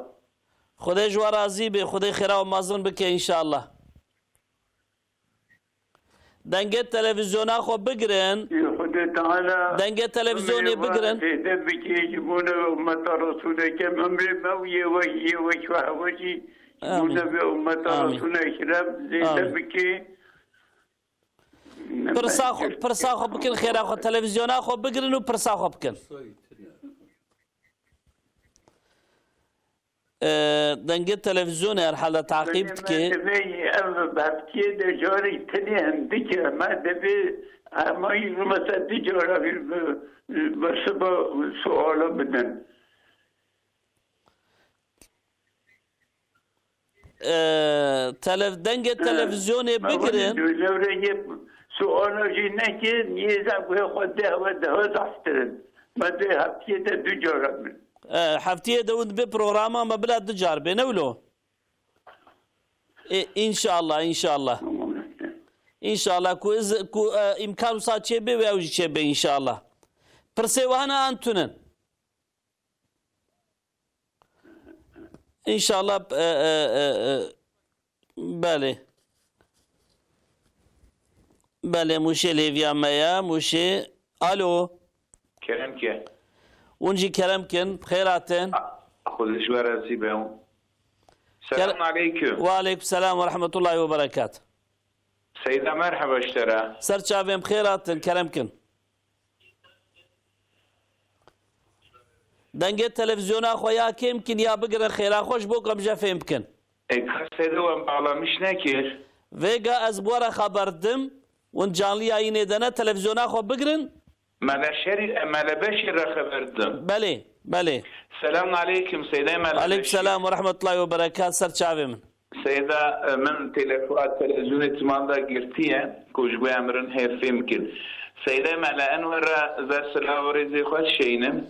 Xwedê ji we razî be, Xwedê xêra we mezin bike inşallah. Dengê televîzyona xwe bigirin. Ü Xwedê Teala Dengê televîzyonê bigirin. Zêde bike ji bo ne ummeta Resulê Ekrem, emrê me û yê we, yê we şwe hewe jî ji bo Amin. ne ve ummeta Amin. Resulê Ekrem zêde Amin. bike. Pirsa xwe, pirsa xwe bikin, xêra xwe, televîzyona xwe bigirin û pirsa xwe bikin. Ee, dengê televîzyonê herhalde taqîb dike. Divê ev heftiyê de carê tenê hindike. Me divê hema jî mesela du cara bir bersiva suala bidin. Ee, telev-, dengê televîzyonê bigirin. Lewre yê suala jî neke, niyêza guhê xwe de hewe daha zaftirin. Me de heftiyê de du cara bin. Ee, heftiyê de hûn dibê programa me bila du car bê, ne wilo? E, inşallah, inşallah. İnşallah ku iz, ku, e, îmkan wisa çêbê wê ew jî çêbê inşallah. Pirsê we hene an tunin? İnşallah, e, e, e, e, belê. Belê, Mûşê lêviya me ye, Mûşê. Alo. Kerem ke. Hûn jî kerem kin, bi xêr hatin. Xwedê ji we razî be. Selamun aleykum. Ve aleykum selam ve rahmetullahi ve berekat. Seyda, merheba ji te re. Ser çavên bi xêr hatin, kerem kin. Dengê televîzyona xwe ya kêm kin ya bigirin xêra xwe ji bo ku em jê fêm bikin. E, ka Seyda, we bağlamış nekir. Vêga ez bi we re xeber didim, hûn canlı yayînê de ne, televîzyona xwe bigirin. Mele Şerî, e, Mele Beşîr re xeber didim. Belê, belê. Selamun aleykum Seyda Mele Aleykum Beşîr. selam ve rahmetullahi ve berekat, ser çavê min. Seyda, e, min telefon, televîzyonê timan da girtiye, ku ji bo em mirin hê fêm kin. Seyda Mele, en we re ez silav û rêzê xwe dişeynim.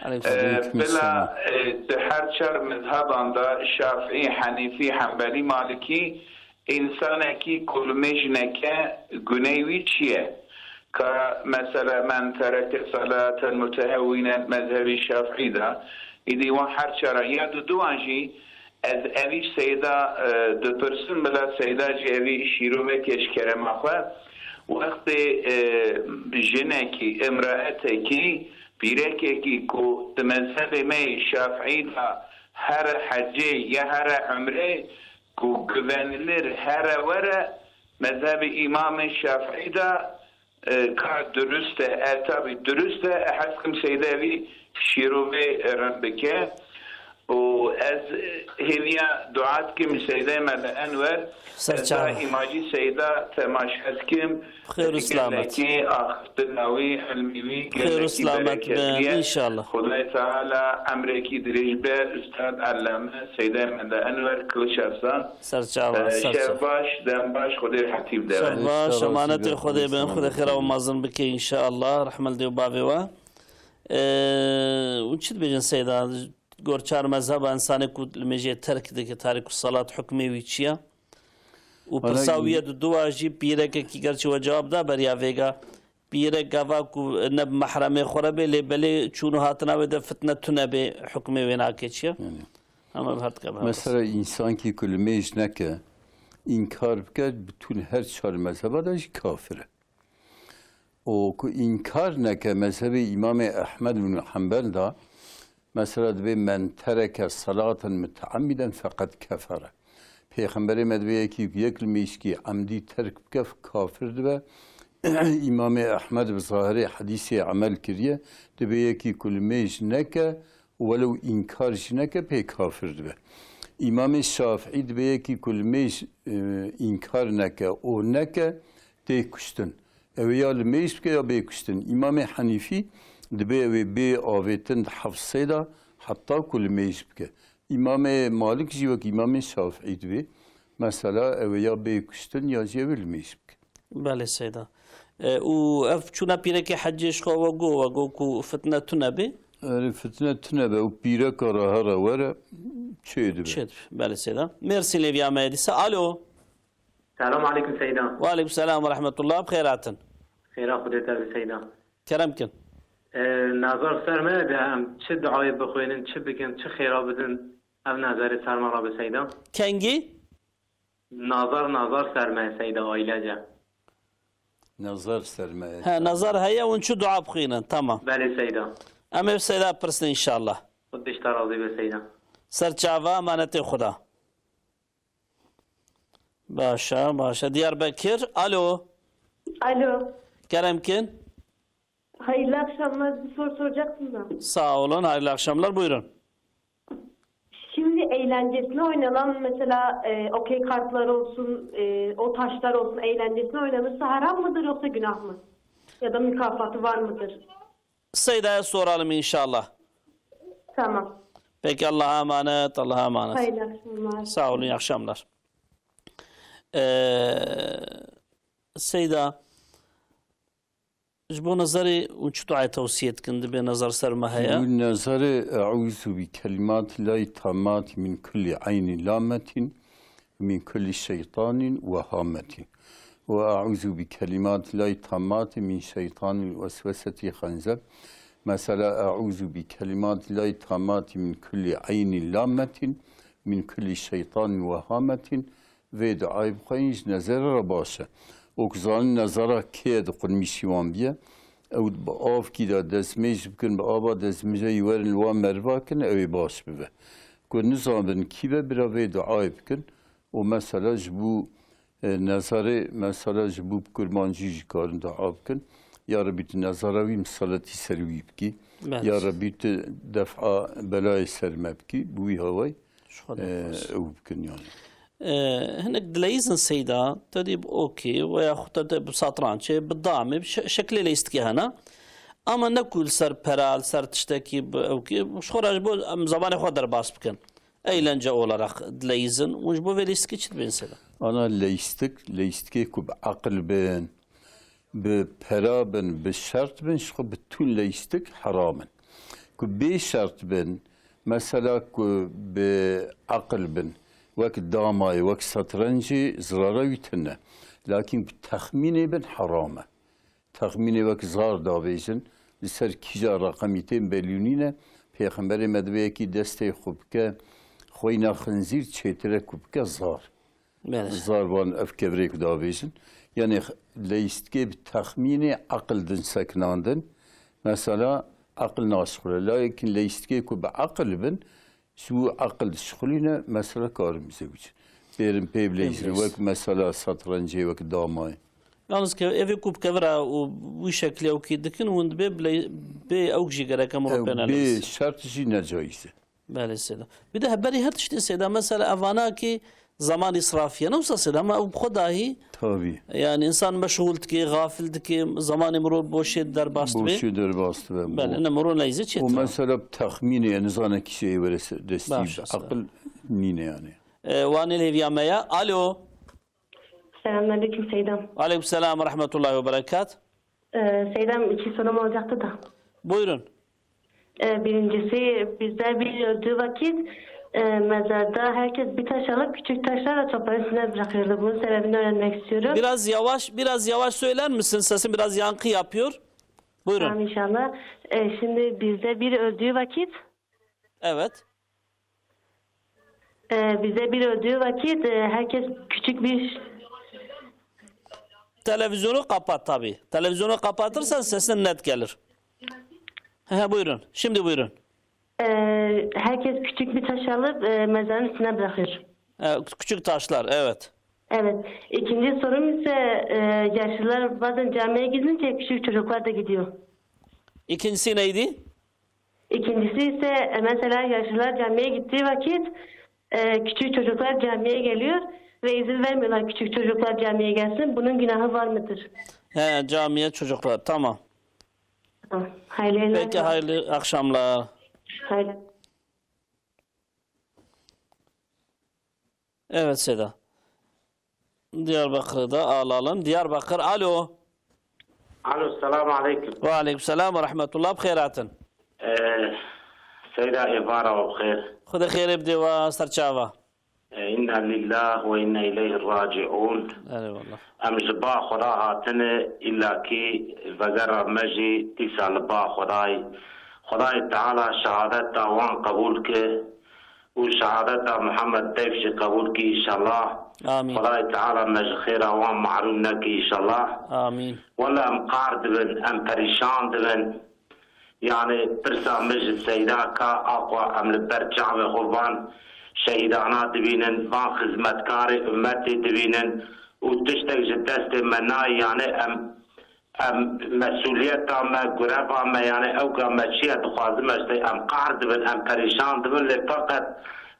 Aleykum E, selam. Bila, e, di her çar mezheban da, Şafî, Henîfî, Hembelî, Malikî, însanekî ku limêj neke, guney wî çi ye? Ka mesela, men tereke salaten mutehewînen, mezhebî Şafî da, îdî wan her çaran ya duduwan jî, Ez evî Seyda, e, dipirsim, bila Seyda jî evî şîrovekê ji kerema xwe. Wextê, e, jinekî, imraetekî, pîrekekî ku di mezhebê me yê Şafîî de here hecê ya here umrê, ku guvenilir here were, mezhebê Îmamê Şafîî de, e, ka durust e, e, tabî durust e, e, hez kim Seyda evî şîrovê, e, rind bike. Û ez, e, hêviya dua dikim Seydayê me li Enwer, Ser ez çava. Daîma jî Seyda temaşe dikim. Bi xêr û selamet. Gelekî axiftina wî, ilmî wî, Bi xêr û gelekî selamet bereketli bin, ye. İnşallah. Xwedayê Teala emrekî dirêj be, Ustad Allame Seydayê me li Enwer Kiliç Arslan. Ser çava, Ee, ser çava. Şev baş, dem baş, Xwedê rehetî bide. Şev baş, Xwedê emanetê razî be, Xwedê bin, Xwedê Xwedê xêra û razî be. Mazin bike, înşeallah, rehmet li dê û bavê we. Ee, û çi dibêjin Seyda? Gor çar mezheba insanê ku li mêjê terk dike, tarîk û salat hukmê wî çi ye? Û Valla pirsa wî ye di dua jî pîrekekî gerçî we cewab da beriya vêga. Pîrek gava ku ne bi mehremê xwe re bê, lê belê çûn û hatina wê de fitne tune bê, hukmê wê nake çi ye? Yani. Ama bi her dikeve Mesela insankî ku li mêj neke, înkar bike, bütün her çar mezheba de jî kafir e. O ku înkar neke mezhebê Îmamê Ehmed bin Hanbel de, mesela dibê, "Men tereke salaten muteammiden feqed kefere." Pêxemberê me dibê, yekî ku yek li mêjkî emdî terk bike, kafir dibe. Îmamê Ehmed bi zahirê hedîsê emel kiriye. Dibê, yekî ku li mêj neke, welew înkar jî neke, pê kafir dibe. Îmamê Şafîî dibê, yekî ku li mêj, e, înkar neke û neke, tê kuştin. Ew ê ya li mêj bike ya bê kuştin. Îmamê Henîfî dibê ew ê bê avêtin di heft sê de heta ku li mêj bike. Îmamê Malik jî wek Îmamê Şafîî dibê. Mesela ew ê ya bê kuştin ya jî ew ê li mêj bike. Belê Seyda. E, û ev çûna pîrekê hecê ji xwe we got, we got ku fitne tune bê? Erê, fitne tune be û pîreka re here were çê dibe. Çê dibe. Belê Seyda. Mêrsî lêviya me ye dîsa. Alo. Selam aleykum Seyda. Ve aleykum selam ve rahmetullah. Bi xêr hatin. Xêra Xwedê te bi Seyda. Kerem kin. Ee, nazar ser me de em çi duayê bixwînin, çi bikin, çi xêra bidin, ev nazarê ser me re bi Seyda. Kengî? Nazar, nazar ser me Seyda, ailece. Nazar ser me. He, nazar heye, hûn çi dua bixwînin, tamam. Belê Seyda. Em ê Seyda pirsin inşallah. Xwedê ji te razî be Seyda. Ser çava, emanetê Xweda. Başa, başa. Diyarbekir, alo. Alo. Kerem kin. Hayırlı akşamlar. Bir soru soracaktım da. Sağ olun, hayırlı akşamlar. Buyurun. Şimdi eğlencesine oynanan mesela, e, okey kartlar olsun, e, o taşlar olsun, eğlencesine oynanırsa haram mıdır yoksa günah mı? Ya da mükafatı var mıdır? Seydaya soralım inşallah. Tamam. Peki, Allah'a emanet, Allah'a emanet. Hayırlı akşamlar. Sağ olun, iyi akşamlar. Ee, Seyda, ji bo nezerê û çi duayê tewsiye dikin, dibê nezer ser me heye? Ji bo nezerê, "Eûzu bi kelimatillahi tammati min kulli eynin lammetin." Min kulli şeytanin ve hametin. Ve eûzu bi kelimatillahi tammati min şeytanil vesveseti hanzeb. Mesela, eûzu bi kelimatillahi tammati min kulli eynin lammetin, min kulli şeytanin ve hametin. Vê duayê bixweyîn ji nezerê re baş e. Wek zanin nezera kê ye di qurmîşî wan biye. Ew bi avkî de destmêj bikin, bi ava destmêjeyî werin li wan meriva kin, ew ê baş bibe. Ku nizanibin kî be, bira vê duayê bikin. Û mesela ji bo, e, nezerê, mesela ji bo bi kurmancî jî karin dua bikin. Ya Rebî tu nezera wî miseletî ser wî bikî. Belê. Ya Rebî tu def'a belayê ser me bikî. Bi wî hawayî, Ji xwe e, dixwaz. Ew bikin yani. E, hinek dileyîzin Seyda, te dî bi okê, veya xwe te dî bi satrançê, bi damê, bi şe-, şeklê leyîstikê hene. Ama ne ku li ser pera, li ser tiştekî bi okê, ji xwe re ji bo em zemanê xwe derbas bikin. Eğlence olarak dileyîzin. Hûn ji bo vê leyîstikê çi dibên Seyda? Ana leyîstik, leyîstikê ku bi aqil bin, bi pera bin, bi şert bin, ji xwe bi tûn leyîstik heram in. Ku bê şert bin, mesela ku bi aqil bin, wek damayê, wek setrencê, zirara wî tune. Lakin bi texmînê bin heram e. Texmînê wek zar davêjin, li ser kîja reqemî tên belû nîne. Pêxemberê me dibê yekî destê xwe bike, xweyna xinzîr çêtir e ku bike zar. Belê. Zar van ev kevirê ku davêjin. Yanî leyîstikê bi texmînê eqil din sekinandin. Mesela eqil naşixule. Lakin leyîstikê ku bi eqil bin, ji wî eqil dişixulîne, mesela karin bizewicin. Bêrin pê bileyzin, Pê bileyzin. Wek mesela satrencê, wek damayê. Yalnız ke-, evê ku bi kevira û wî şekilî ew kî dikin, hûn dibê biley-, bê ew jî gereke min Ew pê bê neleyîzin. Şert jî necayîz e. Belê Seyda. Bir de berî her tiştê Seyda, mesela evana ki zaman israfiye. Ne wisa Seyda, ama ew bi xwe dahî Tabii. Yani insan meşgul dike, gafil dike, zamanê mirov boşê derbas dibe. Boşê derbas dibe. Belê, ne mirov neyze çê. O mesela texmînê, yani zane kişiye were destî. Baş, sağ ol. Aqil nîne yani. E, wanê lêviya me ya. Alo. Selamünaleyküm Seydam. Aleyküm selam ve rahmetullahi ve berekat. Ee, Seydam, iki sorum olacaktı da. Buyurun. Ee, birincisi, bizde bir öldüğü vakit, e, mezarda herkes bir taş alıp küçük taşlarla toprağın üstüne bırakıyordu. Bunun sebebini öğrenmek istiyorum. Biraz yavaş, biraz yavaş söyler misin? Sesin biraz yankı yapıyor. Buyurun. Tamam inşallah. Ee, şimdi bizde bir öldüğü vakit Evet. Ee, bize bir öldüğü vakit, e, herkes küçük bir Televizyonu kapat tabii. Televizyonu kapatırsan sesin net gelir. He, he, buyurun. Şimdi buyurun. Ee, herkes küçük bir taş alıp, e, mezarın üstüne bırakıyor. He, küçük taşlar, evet. Evet. İkinci sorum ise, e, yaşlılar bazen camiye gidince küçük çocuklar da gidiyor. İkincisi neydi? İkincisi ise, e, mesela yaşlılar camiye gittiği vakit, e, küçük çocuklar camiye geliyor ve izin vermiyorlar küçük çocuklar camiye gelsin. Bunun günahı var mıdır? He, camiye çocuklar. Tamam. Tamam. Hayırlı yayınlar. Peki, hayırlı akşamlar. Hayırlı. Evet Seda. Diyarbakır'ı da alalım. Diyarbakır, alo. Alo, selamu aleyküm. Ve aleyküm selam ve rahmetullah. Bi xêr hatin. Ee, Seyda, êvara we bi xêr. Xwedê xêrê bidê we serçava. Ee, inna lillah ve inna ileyhi raciun. Eyvallah. Em ji ba Xweda hatine, îlla kî vegera me jî dîsa li ba Xwedayê. Xwedayê Teala şehadeta wan qebûl ke û şehadeta Muhammed Teyf jî qebûl kî înşallah. Amîn. Xwedayê Teala me ji xêra wan mehrûm nekî înşallah. Amîn. Wele em qar dibin, em perîşan dibin. Yani pirsa min ji Seyda ka, axwe em li ber çavê xwe van şehîdana dibînin, van xizmetkarê ummetê dibînin û tiştek ji destê me nayê, yani em Em, mesûliyeta me, gureva me, yani ew ka me çi ye, dixwazim ez tê, em qahr dibin, em perîşan dibin, lê feqet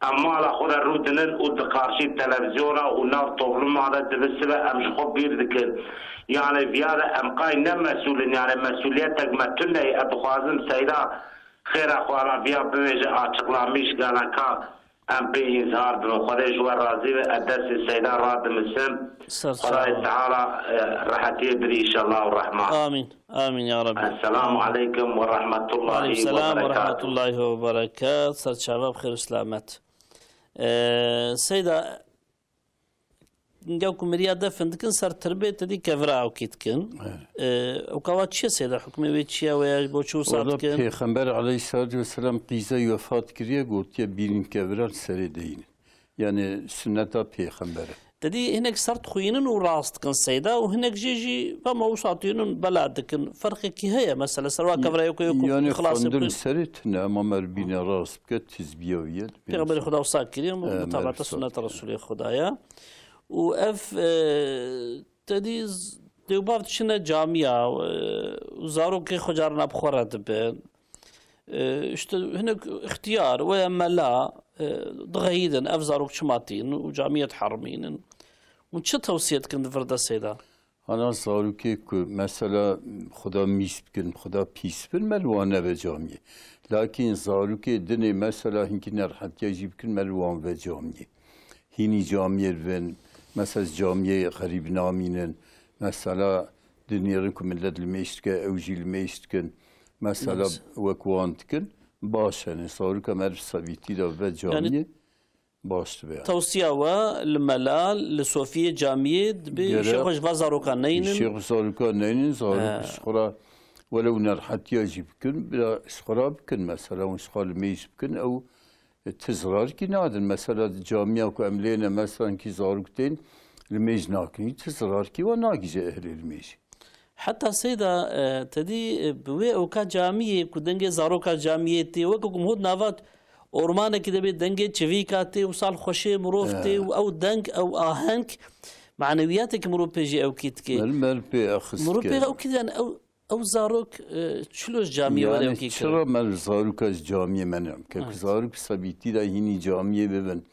em mala xwe re rû dinin û di qarşî televîzyona û nav topluma de dibisibe, em ji xwe bîr dikin. Yani viya de em qay ne mesûl in, yani mesûliyetek me tune ye, ez dixwazim Seyda xêra xwe ala viya bibêje, açıklamîş gana ka Em pê îzhar dibin. Xwedê ji we razî be. Ez destê Seyda radimisim. Ser Xwedayê çava. Teala, e, rehetiyê bidî înşallah û rehma. Amîn. Amîn ya Rabbi. Esselamu Amîn. Aleyküm ve rahmetullahi Aleyküm ve selam ve berekatuhu. Rahmetullahi ve berekat. Ser çava bi xêr û selamet. Ee, Seyda, Gel ku miriya defin dikin ser tirbê, te dî kevira ewkî dikin. Evet. Ee, ew kava çi ye Seyda? Hukmê wê çi ye? Wê ya bo çi wisa Orada dikin? Pêxember aleyhissalatu vesselam qîzey wefat kiriye, gotiye bîrîn kevira li serê deyînin. Yani sünneta pêxembere. Te dî hinek ser dixuyînin û rast dikin Seyda û hinek jê jî vema wisa tînin bela dikin. Ferqekî heye mesela ser wa kevira yok yok Yani ixlas xwendin yapın. Serê tune, ama mer bîne rast bike, tizbiya wî ye. Pêxemberê Xuda wisa kiriye, Ee, mutabata merhaba. Sunneta Resulê Xuda ye. Û ev, e, te dî z-, dê û bav diçine camiya, e, û zarokê xwe carna bi xwe re dibin. E, işte hinek ixtiyar, we ye mela, e, dixeyidin, ev zarok çima tînin û camiye diherimînin. Û çi tewsiye dikin di vir de Seyda? Hana zarokê ku mesela Xuda mîz bikin, Xuda pîs bin, me li wan nebe camiyê. Lakin zarokê dinê mesela hinkî nerhetiya jî bikin, me li wan ve camiyê. Hînî camiyê li vin, mesela camiyê xerîb namînin, mesela dinêrin ku millet li mêj dike, ew jî li mêj dikin. Mesela Nas. Wek wan dikin, baş e. Zaroka me li sevîtî de ve Yani camiyê. Baş dibe yani. Tewsiya we li mela, li sofiyê camiyê dibê Gerek îşê xwe ji va zarokan neynin. Îşê xwe zarokan neynin, zarok He. Ji xwe re welew nerhetiya jî bikin, bila ji xwe re bikin mesela, hûn ji xwe li mêj bikin, ew E, ti zirarekî nadin. Mesela camiya ku em lê ne, mesela kî zarok tên limêj nakin, ti zirarekî we nagihîje ehlê limêjê. Heta Seyda, e, te dî, e, bi wê ewka camiyê ku dengê zaroka camiyê tê, weke ku min got nava ormanekî de bê dengê çivîka tê û sal xweşê mirov tê û ew deng, ew aheng manewiyatekî mirov pê jî ewkî dike. Mel, mel pê exist Mirov pê ke. ewkî diyan ew, ew zarok, e, çilo ji camiyê were Yani ewkî çira kirin? me li zaroka ji camiyê me ne? Ke ku Evet. zarok sebîtî de hînî camiyê bibin.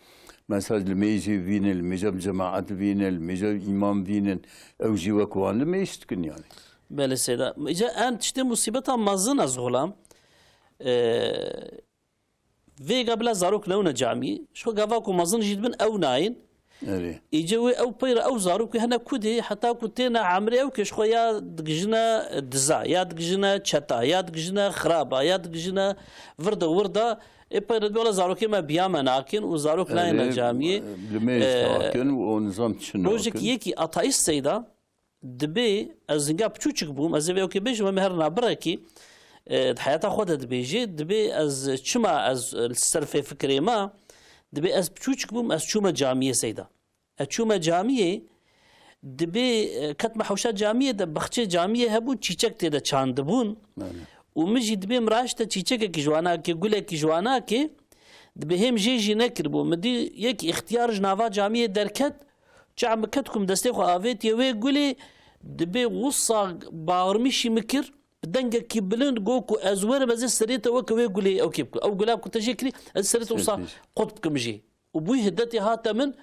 Mesela limêjê vînin, limêja bi cemaet vînin, limêja îmam vînin. Ew jî wek wan limêj dikin yani. Belê Seyda. Îca em tiştê musîbeta mezin ez xulam. E, vêga bila zarok newne camî. Ji xwe gava ku mezin jî dibin ew nayên. Erê. Îce wê ew peyre ew zarok wê hene kudê heta ku têne emrê ew ke ji xwe ya digijine diza, ya digijine çeta, ya digijine xiraba, ya digijine virde wirda. Ê peyre dibê wela zarokê me biya me nakin û zarok nayêne Erê, camiyê. limêj Ee, nakin û o nizam çi nakin. Rojek yekî ateîst Seyda, dibê ez hinga piçûçik bûm, ez ê vê ewkê bêjim, em her nabirekî, e, di heyata xwe de dibêjê, dibê ez çima ez, e, li ser fê fikirê me, dibê ez piçûçik bûm, ez çûme camiyê Seyda. Ez çûme camiyê, dibê, e, ketme hewşa camiyê de, bexçê camiyê hebûn, çîçek tê de çandibûn. Belê. Û min jî dibê min raşte çîçekekî ji wan ake, gulekî ji wan ake, dibê hêm jê jî nekiribû. Min dî yek îxtiyar ji nava camiyê derket, çax min ket ku min destê xwe avêtiye wê gulê, dibê wisa bawirmîşî min kir, bi dengekî bilind got ku ez werim, ez ê serê te weke wê gulê ewkê bikim. Ew gula ku te jê kirî, ez ê serê te wisa Serpêş. qut bikim jî. Û bûyî hiddetê hate min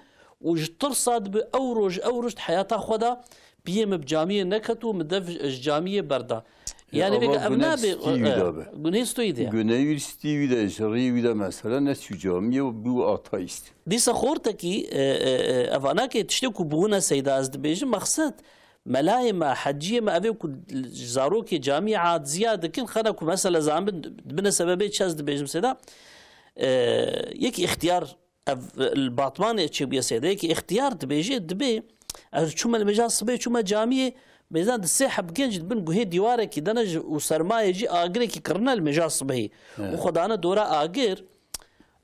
û ji tirsa dibê ew roj, ew roj di heyata xwe de piyê min bi camiyê neket û min dev ji camiyê berda. Ya Yani ava vêga ev gune nabe, stî wî e, de be. gunê stûyî de. Gune wî stî wî de, ji rî wî de mesela neçû camiyê û bû ateîst. Dîsa xortekî, e, e, e, eva nake tiştê ku bûne Seyda ez dibêjim, mexsed melayê me, heciyê me, evê ku ji zarokê camiyê aciziya dikin, xena ku mesela zamin bine sebebê çi ez dibêjim Seyda, e, yek îxtiyar ev, li Batmanê çêbûye Seyda, yekî îxtiyar dibêje, dibê, ez çûme li mêja sibê, çûme camiyê, mêzan di sê heb genc di bin guhê dîwarekî de ne ji, û sermayê jî agirekî kirine li mêja sibehî. Evet. Û xwe dane dora agir.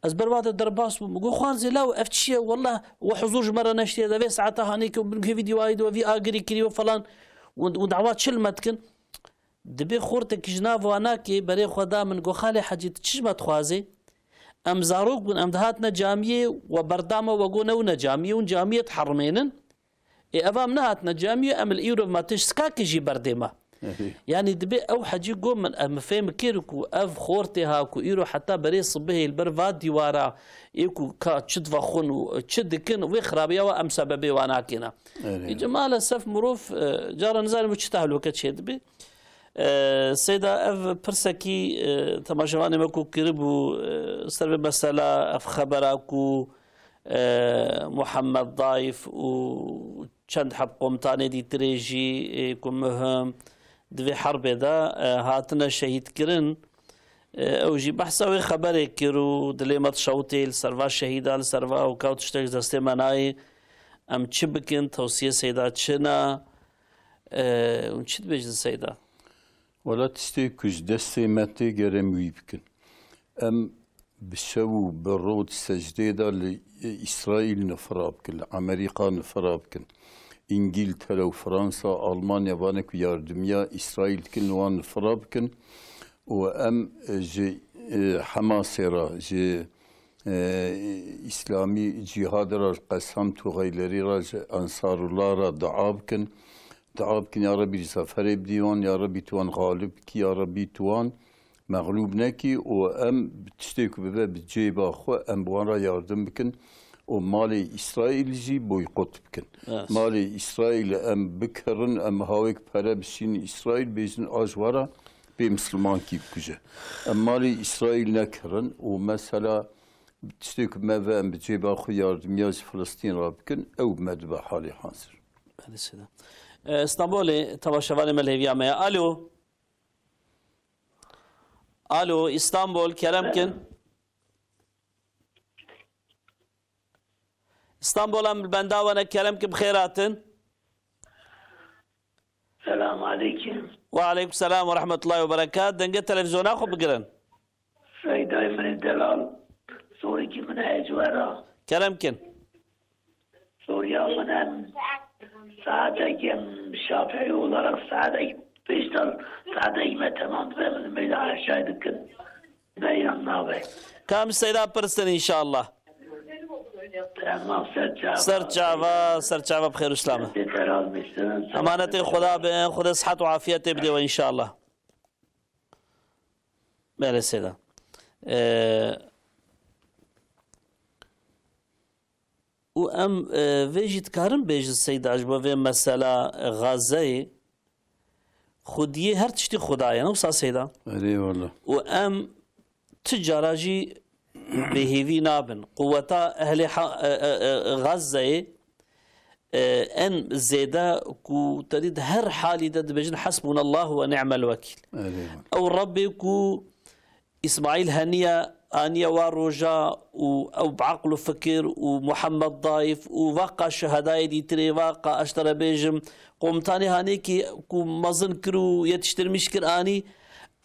Ez ber wa de derbas bûm. Min got, "Xwarzê law, ev çi ye? Wallah, we huzur ji me re neştiye de, vê saeta hanê ke bin guhê vî dîwarî de we vî agirî kiriye falan. Û, û dawa çi li me dikin?" Dibê xortekî ji nav wan nake, berê xwe da min, got, "Xalê Hecî, tu çi ji me dixwazê? Em zarok bûn, em dihatine camiyê, we berdame, we got newine camiyê, hûn camiyê diherimênin. Ê, eva em nehatine camiyê, em li îro ma tişt sikakê jî berdê me." Yanî dibê ew Hecî got min, em fêm kir ku ev xortê ha ku îro heta berê sibihê li ber va dîwara, ê ku ka çi divexwin û çi dikin, wê xirabiya wa em sebebê wa nakêne. Erê. Îca maalesef mirov, e, cara nizanim çi tehlûke çêdibe. E, Seyda, ev pirsekî, e, temaşevanê me ku kiribû, e, ser vê mesela, ev xebera ku, e, Muhammed Daif û çend heb komutanê dîtirê jî, e, ku muhim di vê herbê de, e, hatine şehîdkirin, e, ew jî behsa wê xeberê kir û dilê me dişewitê li ser va şehîda, li ser va ewka û tiştek ji destê me nayê. Em çi bikin? Tewsiyê Seyda çi ne? E, hûn çi dibêjin Seyda? Wela tiştê ku ji destê me tê ger em wî bikin. Em bi şev û bi roj secdê de li Îsraîl nifira bikin, li Amerîka nifira bikin. Îngîltere û Fransa, Almanya vane ku yardimiya Îsraîl dikin, li wan nifira bikin. Û em, e, ji, e, Hemasê re, ji, e, Îslamî Cîhadê re, ji Qesam Tuxeylerî re, ji Ensarullah re dua bikin. Dua bikin, ya Rebî, zaferê bidî wan, ya Rebî, tu wan xalib bikî, ya Rebî, tu wan mexlûb nekî û em tiştê ku bibe bi cêba xwe, em bi wan re yardim bikin û malê Îsraîl jî boykot bikin. Evet. Malê Îsraîl em bikirin, em hawêk pere bişînin Îsraîl, bêjin a ji we re bê mislimankî bikuje. Em malê Îsraîl nekirin û mesela tiştê ku me ve em bi cêba xwe yardimiya ji Filistîn re bikin, ew bi me dibe halê hazir. Belê Seyda. E, Stenbolê temaşevanê me li hêviya me ye. Alo. Alo, Îstanbul, kerem kin. Îstanbul, em li benda we ne, kerem kin, bi xêr hatin. Selam aleyküm. Ve aleyküm selam ve rahmetullahi ve berekat. Dengê televizyona xwe bigirin. Seydayê min ê delal. Soruki min heye ji we re. Kerem kin. Soruya min em saetek em Şafii olarak saetek pêştan saetek me temam dibe min meyda aşağı dikin. Beyan nabe. Kam Seyda pirstin inşallah. Tamam, ser çava. Ser çava, ser çava bi xêr û selam. Te teraz biştirin. Emanetê Xuda bin, Xuda sihet û afiyetê bide we inşallah. Belê Seyda. Ee, û em, e, vê jî dikarin bêjin Seyda ji bo vê mesela Gazeyê. Xwediyê her tiştî Xuda ye, ne wisa Seyda? Erê wala. Û em tu cara jî bêhêvî nabin. Quweta ehlê ha-, e, e, e, Gazeyê, e, en zêde ku te dî di her halî de dibêjin, "Hasbunallah ve ni'mel wekîl." Erê wala. Ew Rebbê ku Îsmaîl Heniye aniye wa roja û ew bi eql û fikir û Muhammed Daîf û veqa şuhedayê dîtirê, veqa ez ji te re bêjim, komutanê hanê ki ku mezin kir û yetiştirmiş kir anî,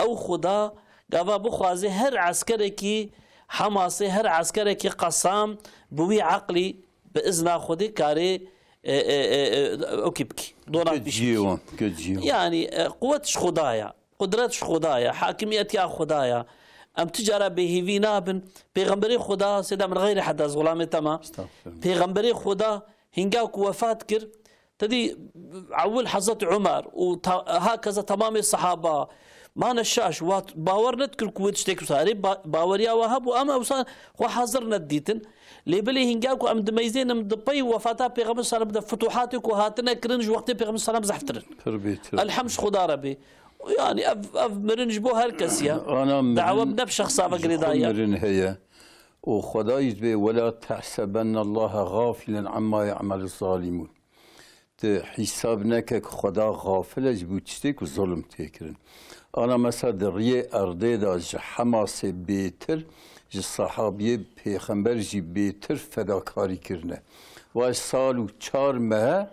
ew Xuda gava bixwaze her eskerekî Hamasê, her eskerekî Qesam bi wî eqlî, bi izna Xwedê karê, e, e, e, e, okî bikî. Dona Ke pîş bikî. Cîwan, ke cîwan. Yani, e, quwet ji Xuda ya. Qudret ji Xuda ye, hakimiyetiya Xuda ye. Em tu cara bêhêvî nabin. Pêxemberê Xuda, sêda min xeyrê heda ez xulamê te ma. Estağfirullah. Pêxemberê Xuda hinga ku wefat kir, te dî ewil Hezret Umer û ta-, hakeza temamê sahaba mane şaş, wat bawer nedikir ku wê tiştek wisa. Erê ba-, baweriya we hebû, em ewsan xwe hazir nedidîtin. Lê belê hinga ku em dimeyzênin di pey wefata Pêxember sallam de futuhatê ku hatine kirin ji wextê Pêxember sallam zehftir in. Pir bêtir. Elhem ji Xuda re bê. Yani ev, ev mirin ji bo her kesî ye. Ana mirin, Dawa ne bi şexsa ve ji xwe girêdayî ye. Mirin heye. Û Xwedayî dibê, "Wela tehsebennallaha gafilen amma ya'meluz zalimûn." Tu hîsab neke ku Xweda gafil e ji bo tiştê ku zulm tê kirin. Ana mesela di riyê erdê de ji Hemasê bêtir, ji sahabiyê pêxember jî bêtir fedakarî kirine. Vaj sal û çar mehe,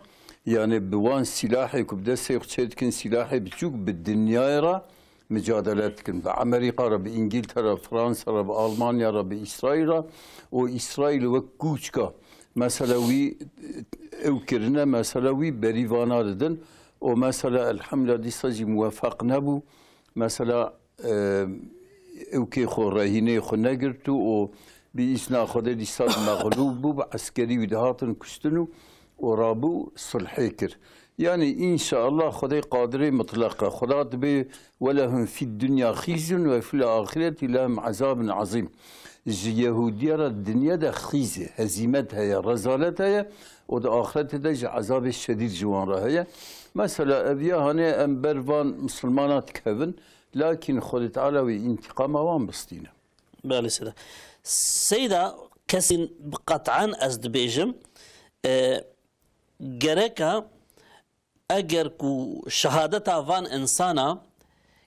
yani bi wan sîlahê ku bi destê xwe çê dikin, sîlahê biçûk bi dinyayê re micadele dikin. Bi Amerîka re, bi Îngîltere, Fransa re, bi Almanya re, bi Îsraîl re û Îsraîl wek kûçka. Mesela wî ew kirine, mesela wî berî vana didin. Û mesela elhamdülillah dîsa jî muwefeq nebû. Mesela, e, ew kê xwe rehînê xwe negirtû û bi îzna Xwedê dîsa mexlûb bû, bi eskerî wî dihatin kuştin û û rabû sulhê kir. Yani înşallah Xwedê qadirê mutlaq e. Xweda dibê "Welehum fid dunya khizyun ve fil ahireti lehum azabun azîm." Ji Yehûdiya re dinya de xîzê, hezîmet heye, rezalet heye û di axiretê de jî ezabê şedîd ji wan re heye. Mesela ev ya hanê em ber van misilmana dikevin, lakin Xwedê Teala wê întîqama wan bistîne. Belê Seyda. Seyda, kesîn bi qet'an ez dibêjim, e, gereka eger ku şehadeta van insana,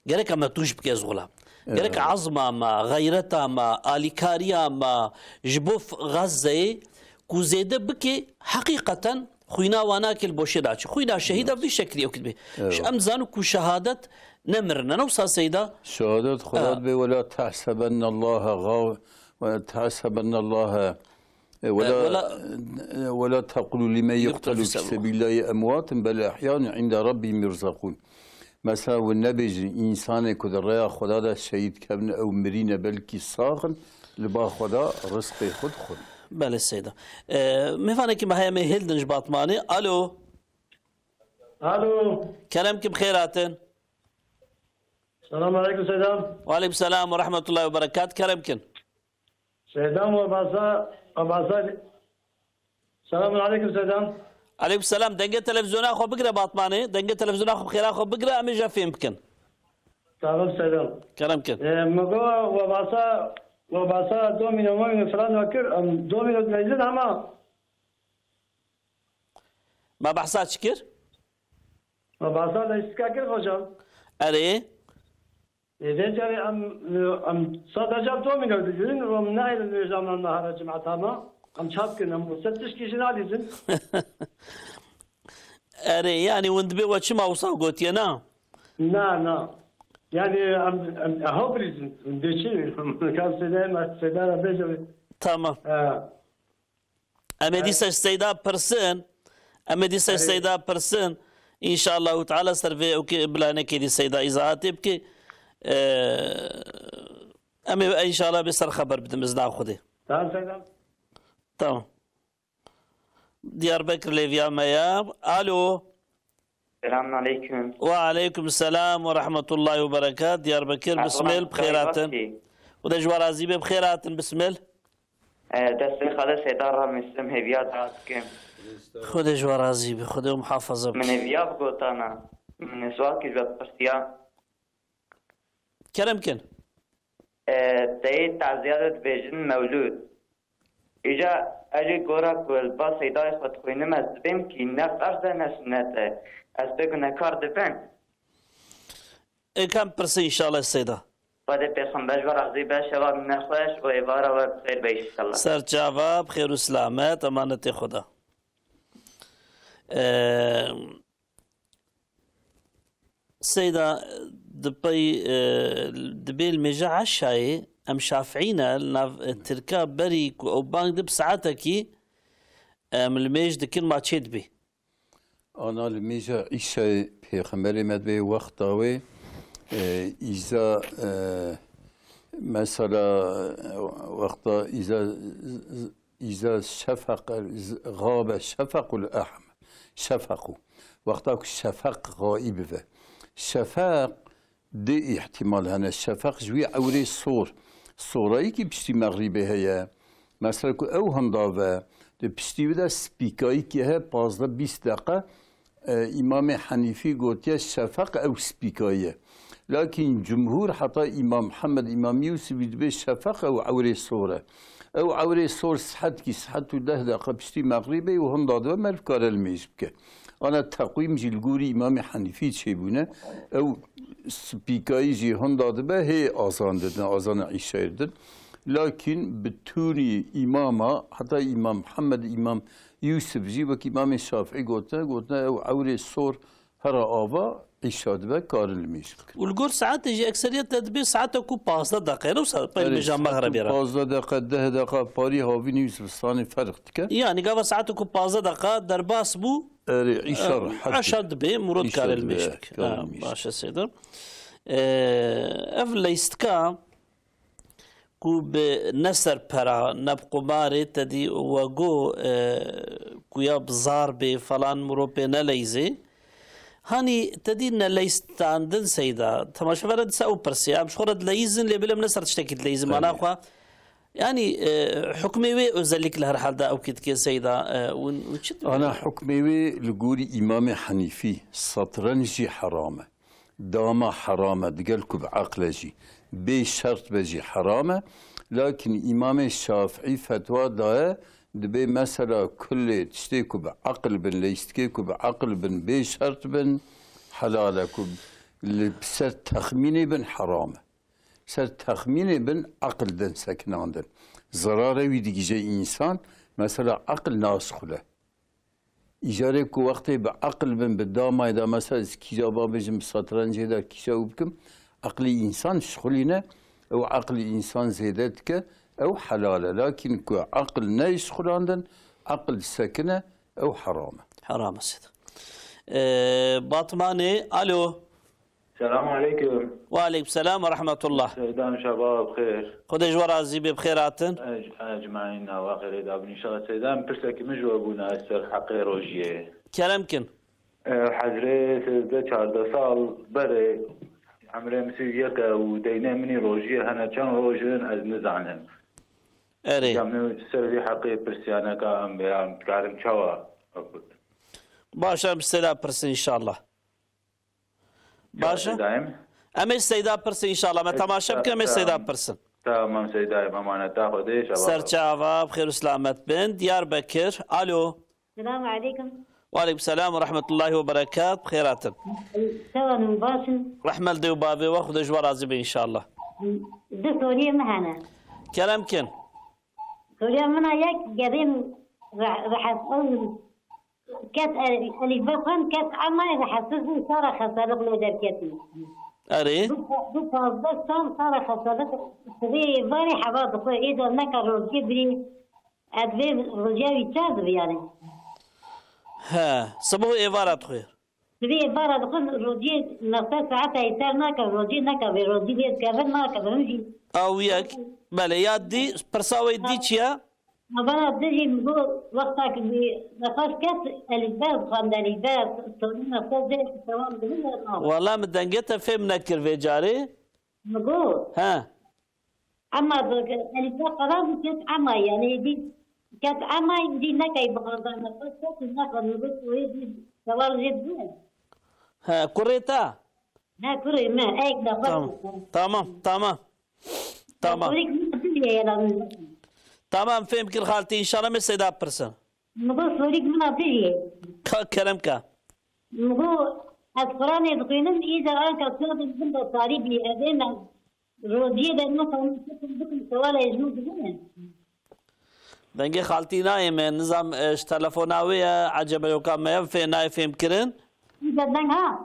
gereka me tûj bike ez xulam. Gereka Evet. ezma me, xeyreta me, alîkariya me ji bo f-, Xezzeyê ku zêde bike, heqîqeten xwîna wana kil boşê naçe. Xwîna şehîda vî şeklî ew kil bê. Evet. Em dizanin ku şehadet ne mirin e. Ne wisa Seyda? Şehadet Xweda Ha. dibê, "Wela tehsebennallaha gav-, ve tehsebennallaha, e, wela, wela e, wela tequlu limen yuqtelu fi sebilillahi emwatun bel ehyanu inde rabbihim yurzakun." Mesela we nebêjin, însanê ku di rêya Xweda de şehîd kevin, ew mirîne, belkî sax in, li ba Xweda rizqê xwe dixwin. Belê Seyda. E, mêvanekî me heye, em ê hêldin ji Batmanê. Alo. Alo. Kerem ki bi xêr hatin. Selamun aleyküm Seyda. Ve aleyküm selam ve rahmetullahi ve berekat. Kerem kin. Seyda, we basa, we basa. Selamun aleyküm Seyda. Aleyküm selam. Dengê televizyona xwe bigire Batmanê. Dengê televizyona xwe bi xêra xwe bigire, em ê je fêm bikin. Tamam Seyda. Kerem kin. E, me go we basa, we basa domino momino filan we kir. Em domino dileyzin ama. Me behsa çi kir? Me behsa leyistika kir hocam. Erê. E, vê carê em, em sadece domino didin, em nehêlin wêjda me nahara cimata me. Em çap kin, em wisa tişkî jî nadîtin. Erê, yani hûn dibê we çima wisa gotiye, na? Na, na. Yani em, em, eho bilîzin. Em dê çi? Em kan sêdayê me, sêdara bêje. Tamam. Ee, Em ê dîsa ji Seyda pirsin. Em ê dîsa ji Seyda pirsin. Înşallahu Teala ser vê ewkê bilanekê dî Seyda îzahatê bike. Ee, em ê înşallah bê ser xeber bidim izna Xwedê. Tamam Seyda. Tamam. Diyarbekir lêviya me ya. Alo. Selamun aleyküm. Ve aleyküm selam ve rahmetullahi ve berekat. Diyarbekir, bismil, bi xêr hatin. Xwedê ji we razî be, bi xêr hatin, bismil. E, destê Xalê Seyda ra Müslüm hêviya da dikim. Xwedê ji we razî be, Xwedê we muhafaza bike. Min hêviya bigotana. Min sual kir ve pirsiya. Kerem kin. E, teyê taziya de dibêjin mewlûd. Îca ez jî gora ku li ba Seydayê xwe dixwînim ez dibêm kî ne ferz e ne sunnet e. Ez pê gunekar dibim. Ê, kam pirse înşallah Seyda. Xwedê pêxember ji we razî be, şeva min nexweş û êvara we bi xêr be înşallah. Ser çava, bi xêr û silamet, emanetê Xweda. Ee, Seyda, di pey, e, dibê li mêja eşayê, em şafîî ne, li nav, e, tirka berî ku ew bang di bi saetekî, em li mêj dikin ma çê dibê? Ana li mêja îşayê pêxemberê me dibê wexta wê, e, îza, e, mesela, e, wexta îza z-, z-, Îza şefeq, z-, xabe şefequl ehm-, şefequ. Wexta ku şefeq xaîb be. Şefeq dê îhtimal hene. Şefeq ji wî ewrê sor. Sorayî kî piştî mexrîbê heye. Mesela ku ew hinda ve, di piştî wî de spîkayî kî heye pazdeh bîst deqe, E, Îmamê Henîfî gotiye şefeq ew spîkayî ye. Lakîn cumhûr heta Îmam Mihemed, Îmam Yûsifî dibê şefeq ew ewrê sor e. Ew ewrê sor sihetkî, sihet û deh deqa piştî mexrîbê û hinda dibe meriv kare li mêj bike. Ana teqwîm jî li gorî Îmamê Henîfî çêbûne. Ew spîkayî jî hinda dibe hê azan didin, azana îşayê didin. Lakîn bi tûnî îmama, heta Îmam Mihemed, Îmam Yûsif jî wek Îmamê Şafîî gotine, gotine ew ewrê sor hera ava îşa dibe, karin li mêj bikin. Û li gor saetê jî ekseriyetle dibê saeta ku pazdeh deqe ye, ne wisa pey li mêja mexrebê re. Pazdeh deqe, deh deqa parî havînî û zivistanê ferq dike. Yanî gava saeta ku pazdeh deqa derbas bû, erê, îşa, e, rehet eşa dibe, mirov dikare li mêj bike. Ha, baş e Seyda. E, ev leystka ku bi ne ser pera, ne bi qumarê te dî we got, e, ku ya bi zar bê, falan mirov pê neleyzê. Hanî te dî neleyztandin Seyda, temaşevera dîsa ew pirsiya, em ji xwe re dileyzin, lê bêlem ne ser tiştekî dileyzin, mana xwe. Yanî, e, hukmê wê özellikle herhalde ew kî dike Seyda, e, û, û çi dibe? Ana hukmê wê li gorî Îmamê Henîfî, satrenc jî heram e. Dama heram e, digel ku bi eql e jî. Bê şert be jî heram e. Lakin Îmamê Şafîî fetwa daye, dibê mesela kulê tiştê ku bi eql bin, leyştikê ku bi eql bin, bê şert bin, helal e, ku li ser texmînê bin heram e. Ser texmînê bin eql din sekinandin. Zerarê wî digije însan, mesela eql nasixule. Îcarê ku wextê bi eql bin, bi damayê de, mesela ez kîja ba bêjim, bi satrencê de kîja û bikim, eqlê însan şixulîne, ew eqlê însan zêde dike, ew helal e. Lakin ku eql neyê şixulandin, eql disekine, ew heram e. Heram e Seyda. Ee, Batmanê, alo. Selamun aleyküm. Ve aleyküm selam ve rahmetullah. Seydan şaba bi xêr. Xwedê ji we razî be, bi xêr hatin. Ec-, ecmaîn, nava xêrê dabin. Înşallah Seydan, pirsekî min ji we bûna ser heqê rojiyê. Kerem kin. E, hezrê sêzdeh çardeh sal berê, emrê min sî û yek e û deynê min î rojiyê hene, çend roj in ez nizanim. Erê. Ya min ser vî heqê pirsiyaneka em vê em dikarim çawa? Baş e, em Seyda pirsin înşallah. Baş e? Em ê Seyda pirsin înşallah. Me temaşe bikin, em ê Seyda pirsin. Tamam Seyda, emaneta Xwedê, şaba. Ser çava, bi xêr û selamet bin. Diyarbekir. Alo. Selamun aleyküm. Ve aleyküm selam ve rahmetullahi ve berekat. Bi xêr hatin. Sewan hûn baş in. Rehme li dê û bavê we, Xwedê ji we razî be înşallah. Du soriyê min hene. Kerem kin. Soriya min a yek, gerê min re-, rehes-, kes e-, elîfbe xwend, kes emayê rehesiz bû, sara xesalik lê derketî. Erê. Bu, bu pazdeh sal sala xesalet sibê êvarê heva dixwe, ê de neka rojiyê birî, ez vê rojiya wî çar dibe yani. He, sibo êvara dixwe. Sibê êvara dixwe rojiyê nefes saeta êser nake, rojiyê neke vê rojî lê dikeve nake, birim jî. Ew yek, belê, ya dî, pirsa wê dî çi ye? Navara dijî min got, wexta ku wî nefes ket, elîfbe dixwend, elîfbe, sonî nefes dê, sewal dibin, ya na. Wala min dengê te fêm nekir vê carê. Min got. He. Ema di, elîfbe qeran ket ema, yani dî ket ema, dî nekey bixwenda nefes ket, nexwend, min got, wê dî sewal jê dibin. He, kurê te? He, kurê me, ek nefes. Tamam, tamam, tamam. Tamam. Sorik min diriye ya da min. Tamam, fêm kir xaltî, înşallah me seyda pirsin. Min got, sorik min diriye. Ka kerem ka. Min got, ez Quranê dixwînim, îcar anka siyadê min de tarî bî, ez ê me rojiyê de nexwînim, bikim, bikim, sewala ji min dibine. Dengê xaltî nayê me, nizam, e, ji telefona wê ye, ecebe yoka me ye, fê nayê fêm kirin. Îcar deng ha?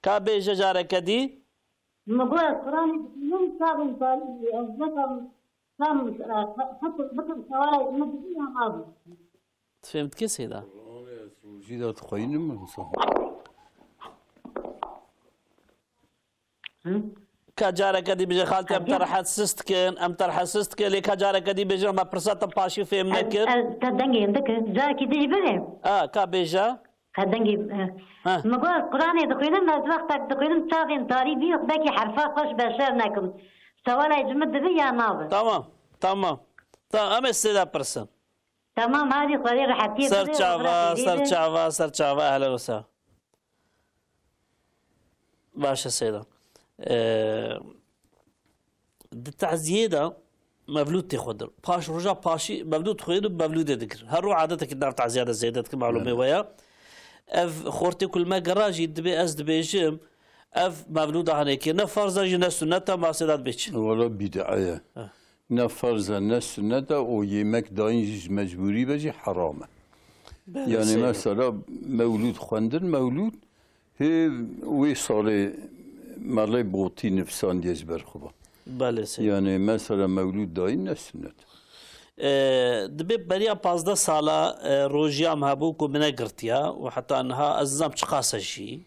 Ka bêje careke dî? Min got, ez Quranê dixwînim, çavên tarî bî, ez nekem, tam, e, bikim, sewala ji min dibî ya nabî. Tu fêm dikî Seyda? Rojî de dixwînim, min wisa. Hı? Ka careke dî bêje, xaltî, em te rehetsiz dikin, em te rehetsiz dikin, lê ka careke dî bêje, me pirsa te paşî fêm nekir. Ez, ez te dengê hindikir, carekî dî jî bêje. A, ka bêje. Ka dengê, e, Heh. Min got, Quranê dixwînim, ez wextek dixwînim, çavên tarî bî, belkî herfa xweş beşer nekim. Sewala ji min dibi ya nabi? Tamam, tamam. Tamam, em ê sêda pirsin. Tamam, hadi Xwedê rehetiyê bide. Ser çava, ser çava, ser çava, ehlen we sehlen. Baş e Seyda. Ee, di taziyê de mevlûd tê xwendin. Paş roja paşî mevlûd xwendin, mevlûdê dikirin. Her roj adetekî nav taziya de zêde dikin, malûmê we ye. Ev xortê ku li me gera jî dibê ez dibêjim, ev mevlûda hanekê ne farz e jî ne sunnet e, ma Seyda dibê çi? Wala bid'e ye. Heh. Ne farz e, ne sunnet e, û yemek dayîn jî ji mecbûrî ve jî heram e. Belê, Yani seyda. Mesela mewlûd xwendin, mewlûd hê wê salê melê botî nivîsandiye ji ber xwe ve. Belê, seyda. Yani mesela mewlûd dayîn ne sunnet. E, dibê beriya pazdeh sala, e, rojiya me hebû ku min negirtiya û heta niha ez nizam çiqas e jî.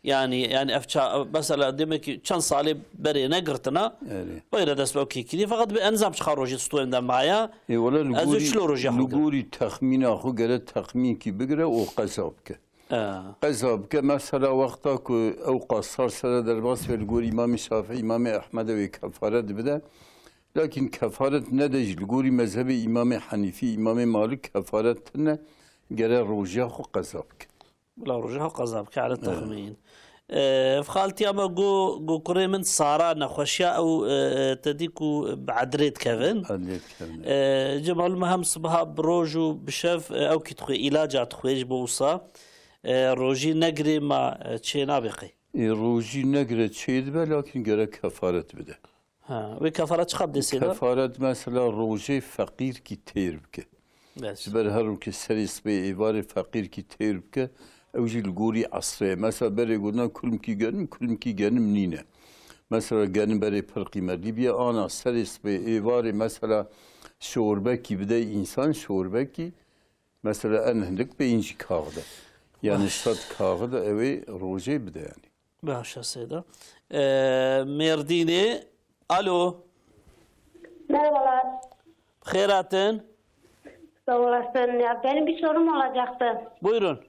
Yani, yani ev ça-, mesela demek ki çend salê berê negirtina, Erê. Wayra dest bi ew kê kiriye. Feqet bi enzam çiqa rojî stûyên de maya. Ê, wele li Ez gorî, çilo rojî li xwe gorî texmîna xwe gere texmînkî bigire û qeza bike. E. Qeza bike, mesela wexta ku ew qasar sere derbas ve li gorî Îmamê Şafî, Îmamê Ehmedê wê kefaret bide. Lakin kefaret nede jî li gorî mezhebê Îmamê Henîfî, Îmamê Malik kefaret tune, gere rojiya xwe qeza bike. Bila roja xwe qeza bike, ele Evet. texmîn. Ev xaltiya me got, got kurê min Sara nexweşiya ew, e, te dî ku bi edrê dikevin. Edrê dikevin. E, cem malum hem sibiha bi roj û bi şev, e, ew kî dixwê, îlaca dixwê ji bo wisa. E, rojî negirê ma, e, çê nabê qey. Ê, rojî negire çê dibe, lakin gerek kefaret bide. Ha, wê kefara çiqa bidê Seyda? Kefaret mesela rojê feqîrkî têr bike. Bes. Ji ber her rokê serê sibê êvarê feqîrkî têr bike, ew jî li gorî esrê ye. Mesela berê gotina kulmkî genim, kulmkî genim nîne. Mesela genim berê pir qîmetlî bîye, ana serê sibê êvarê mesela şorbekî bide însan, şorbekî mesela en hindik pêncî kaxide. Yani Baş. Sed kaxide ew ê rojê bide yani. Baş e Seyda. Ee, Mêrdînê. Alo. Merhabalar. Xêr hatin. Sağ olasın. Ya benim bir sorum olacaktı. Buyurun.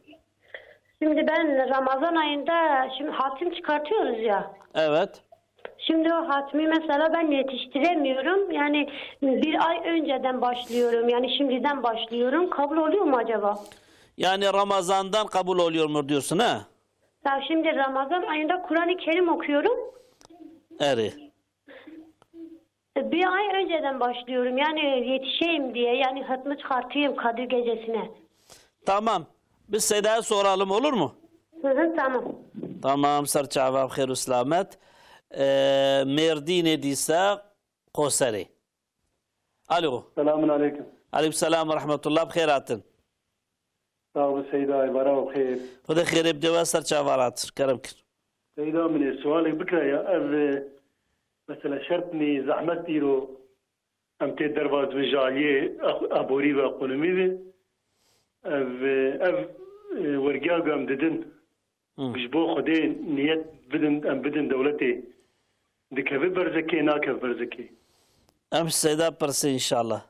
Şimdi ben Ramazan ayında şimdi hatim çıkartıyoruz ya. Evet. Şimdi o hatmi mesela ben yetiştiremiyorum. Yani bir ay önceden başlıyorum. Yani şimdiden başlıyorum. Kabul oluyor mu acaba? Yani Ramazan'dan kabul oluyor mu diyorsun ha? Ya şimdi Ramazan ayında Kur'an-ı Kerim okuyorum. Erê. Bir ay önceden başlıyorum. Yani yetişeyim diye. Yani hatmi çıkartayım Kadir gecesine. Tamam. Biz Seyda'ya soralım, olur mu? Hı hı, tamam. Tamam, ser çava, bi xêr û selamet. Ee, Mêrdînê dîsa Qoserê. Alo. Selamun aleyküm. Aleyküm selam ve rahmetullah, bi xêr hatin. Sağ ol Seyda, êvara we xêr. Xwedê xêrê bide we, ser çava, rahat, kerem kir. Seyda, min ê sualek bikira ya. Ev, e, mesela şertnî zehmet îro em tê derva ji aliyê ex-, aborî ve ekonomî ve. Ev, e, ev, e, wergiya ku em didin, Hmm. ji bo Xwedê niyet bidin, em bidin dewletê. Dikeve berzekê, nakeve berzekê. Em ji Seyda pirsin inşallah.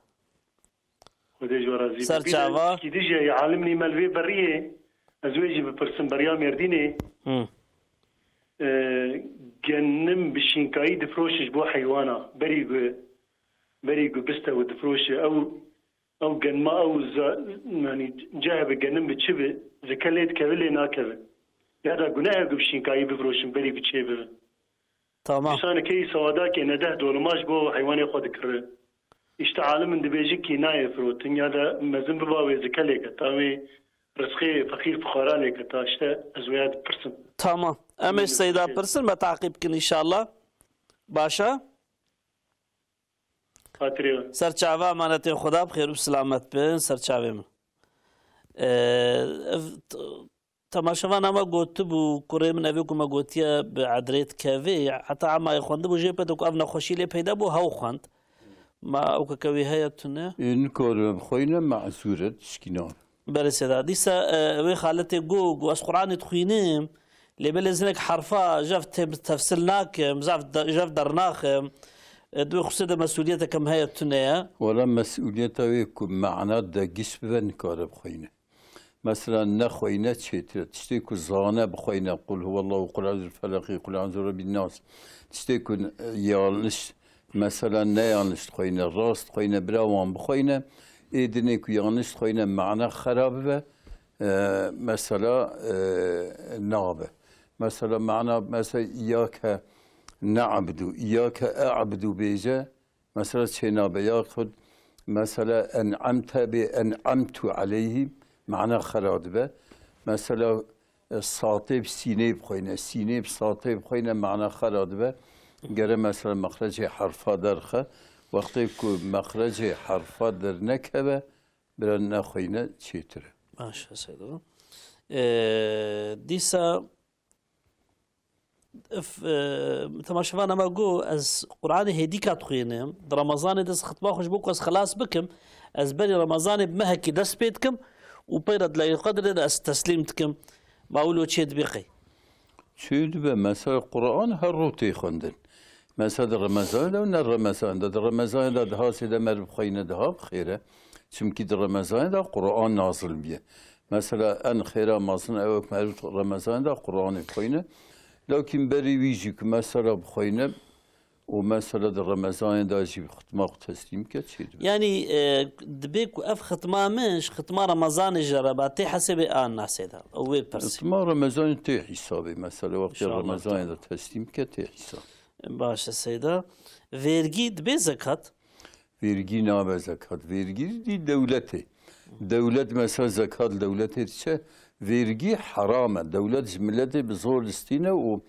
Xwedê ji we razî be. Ser çava. Kî dije ya alimnî me li vê beriyê, ez wê jî bipirsim beriya Mêrdînê. Hmm. E, genim bi şînkayî difroşe ji bo heywana. Berî ku, berî ku biste û difroşe. Ew, ew genma, ew za-, yanî ceh bi genim bi çi bi, zeke lê dikeve lê nakeve. Ya da guneh e ku bi şînkayî bifroşin berî ku çê bibe. Tamam. Dîsa nikeyî sewada ke ne deh dolima ji bo heywanê xwe dikire. Îşte alim min dibêje kî nayê firotin ya da mezin biba wê zike lêketa, wê rizqê feqîr fuqara lêketa. Îşte ez wê ya dipirsim. Tamam. Em ê Seyda pirsin, me taqîb kin inşallah. Başa? Xatirê we. Ser çava, emanetê Xuda, bi xêr û bi silamet bin, ser çavê min. Ee, ev t-, Temaşevana me gotibû, kurê min evê ku me gotiye bi edrê dikevê, heta emayê xwendibû jê pê ku ev nexweşî lê peyda bû, hew xwend. Ma ew keke wî heye tune? Ê, nikare bixweyne, mezûr e, tişkî nane. Belê Seyda. Dîsa, e, wê xaletê got, got, ez Qur'anê dixwînim, lê belê zinek herfa, jev tê-, tefsil nakim, zaf de-, jev dernaxim. E, dibê xusê de mesûliyeteke min heye tune ye. Wela mesûliyeta wê ku mana de giş bibe, nikare bixweyne. Mesela nexweyne çêtir e. Tiştê ku zane bixweyne, Qul huwallahu, Qul eûzul felaqî, Qul eûzu rebbin nas. Tiştê ku, e, yanlış, mesela ne yanlış dixweyne, rast dixweyne, bira wan bixweyne. Ê dinê ku yanlış dixweyne, mana xera bibe, e, mesela, e, nabe. Mesela mana, mesela, iyake ne'budu, iyake e'budu bêje, mesela çênabe. Yaxud mesela en'amte bê en'amtu aleyhim, mana xera dibe. Mesela, e, satê bi sînê bixweyne, sînê bi satê bixweyne, mana xera dibe. Gere mesela mexrecê herfa derxe. Wextê ku mexrecê herfa dernekeve, bira nexweyne çêtir e. Baş e, Seydo. E, dîsa Ev, e, temaşevana me got, ez Qur'anê hêdîka dixwînim, di Remezanê de ez xitma xwe ji bo ku ez xilas bikim, ez berî Remezanê bi mehekî dest pê dikim û peyre di Leyl Qedrê de ez teslîm dikim. Ma wilo çê dibê qey? Çê dibe, mesela Qur'an her roj tê xwendin. Mesela di Remezanê de û ne Remezanê de. Di Remezanê de daha sêde mer bixweyne daha bi xêr e. Çimkî di Remezanê de Qur'an nazil biye. Mesela en xêra mezin ew e ku meriv Remezanê de Qur'anê bixweyne. Lakin berî wî jî ku mesela bixweyne û mesela di Remezanê de jî xitma xwe teslîm ke çê dibe. Yanî, e, dibê ku ev xitma min ji xitma Remezanê jere ba tê hesabê an nasê de. Ew wê pirsî. Xitma Remezanê tê hesabê mesela wextê Remezanê de teslîm ke tê hesab. Baş e Seyda. Vergî dibê zekat? Vergî nabe zekat. Vergî dî dewletê. Dewlet mesela zekat li dewletê diçe. Vergî heram e. Dewlet ji miletê bi zor distîne û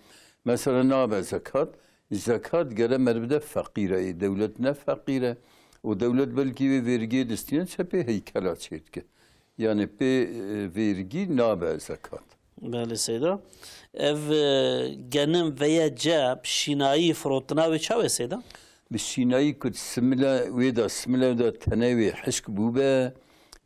mesela nabe zekat. Zekat gere mer bide feqîre. Ê dewlet ne feqîr e. Û dewlet belkî wê vergiyê distîne çe pê heykela çê dike. Yani pê, e, vergî nabe zekat. Belê Seyda. Ev, e, genim veye ce bi şînayî firotina wê çawe Seyda? Bi şînayî ku simile wê de, simile wê de tenê wê hişk bûbe,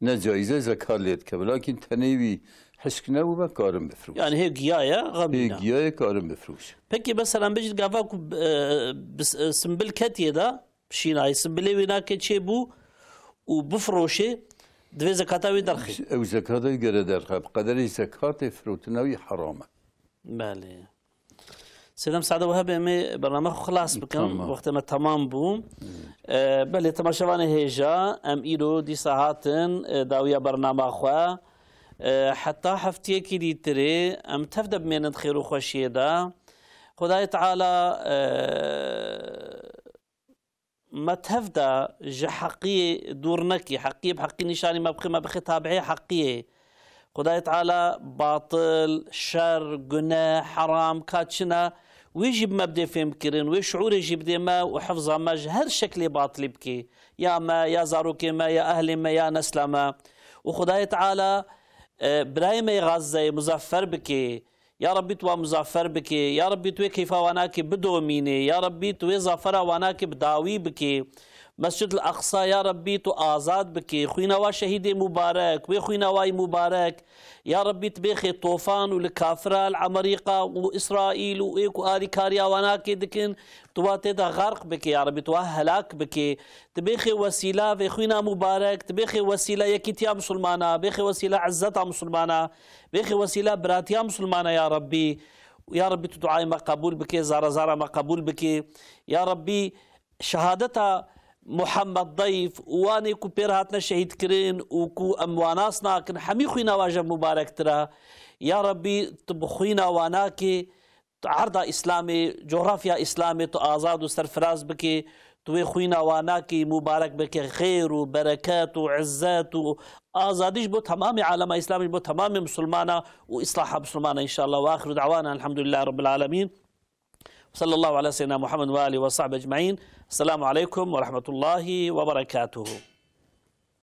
ne caize zekat lê dikeve. Lakin tenê wî hişk nebûbe, karin bifirûşin. Yani hê giya ye, Hê xemîna. Giya ye, karin bifirûşin. Peki mesela bêjin gava ku, e, bis-, e, simbil ketiye de, şînayî simbilê wê nake çê bû û bifiroşê, divê zekata wê derxê. Ew zekata wê gere derxe. Bi qederê zekatê firotina wî heram e. Belê. Sêdem Sade we hebe em ê bername xwe xilas bikin. Tamam. Wextê me temam bû. Evet. E, belê temaşevanê hêja, em îro dîsa hatin, e, dawiya bernama xwe. E, heta heftiyekî dîtirê, em tev de bimênin di xêr û xweşiyê de. Xwedayê Teala, e, me tev de ji heqiyê dûr nekî, heqiyê bi heqî nîşanî me bixê, me bixê tabi'ê heqiyê. Xwedayê Teala batil, şer, guneh, heram, ka çi ne, wê jî bi me bidê fêhmkirin, wê şiûrê jî bidê me û hifza me ji her şeklê batilî bikê. Ya me, ya zarokê me, ya ehlê me, ya nesla me. Û Xwedayê Teala, e, birayê me yê Xazzeyê muzeffer bikê. Ya Rabbî tu wan muzafer bikê. Ya Rabbî tu wê keyfa wan nakê bidomînê. Ya Rabbî tu wê zafera wan nakê bi dawî bikê. Mescid el Aqsa ya Rabbî tu azad bikê. Xwîna wa şehîdê mubarek, wê xwîna wayî mubarek. Ya Rabbî tu bêxê tofan û li kafira, li Emerîka û Îsraîl û ê ku alîkariya wan nakê dikin, tu wa tê de xerq bikê ya Rabbî, tu wa helak bikê. Tu bêxê wesîla vê xwîna mubarek, tu bêxê wesîla yekîtiya misilmana, bêxê wesîla izzeta misilmana, bêxê wesîla biratiya misilmana ya Rabbî. Ya Rabbî tu duayê me qebûl bikê, zara zara me qebûl bikê. Ya Rabbî şehadeta Muhammed Dayf û wanê ku pêr hatine şehîdkirin û ku em wan nas nakin, hemî xwîna wa ji mubarektir e. Ya Rabbî tu bi xwîna wan nakê, tu erda Îslamê, coxrafya Îslamê tu azad û serfiraz bikê, tu wê xwîna wan nakê mubarek bikê, xêr û bereket û izzet û azadî ji bo temamê alema Îslamê, ji bo temamê misilmana û îslaha misilmana înşallah. Ve axiru da'wana elhamdülillahi rabbil alemin. Ve sallallahu ala seyyidina Muhammed ve alihi ve sahbihi ecmaîn. Esselamu aleykum ve rahmetullahi ve berekatuhu.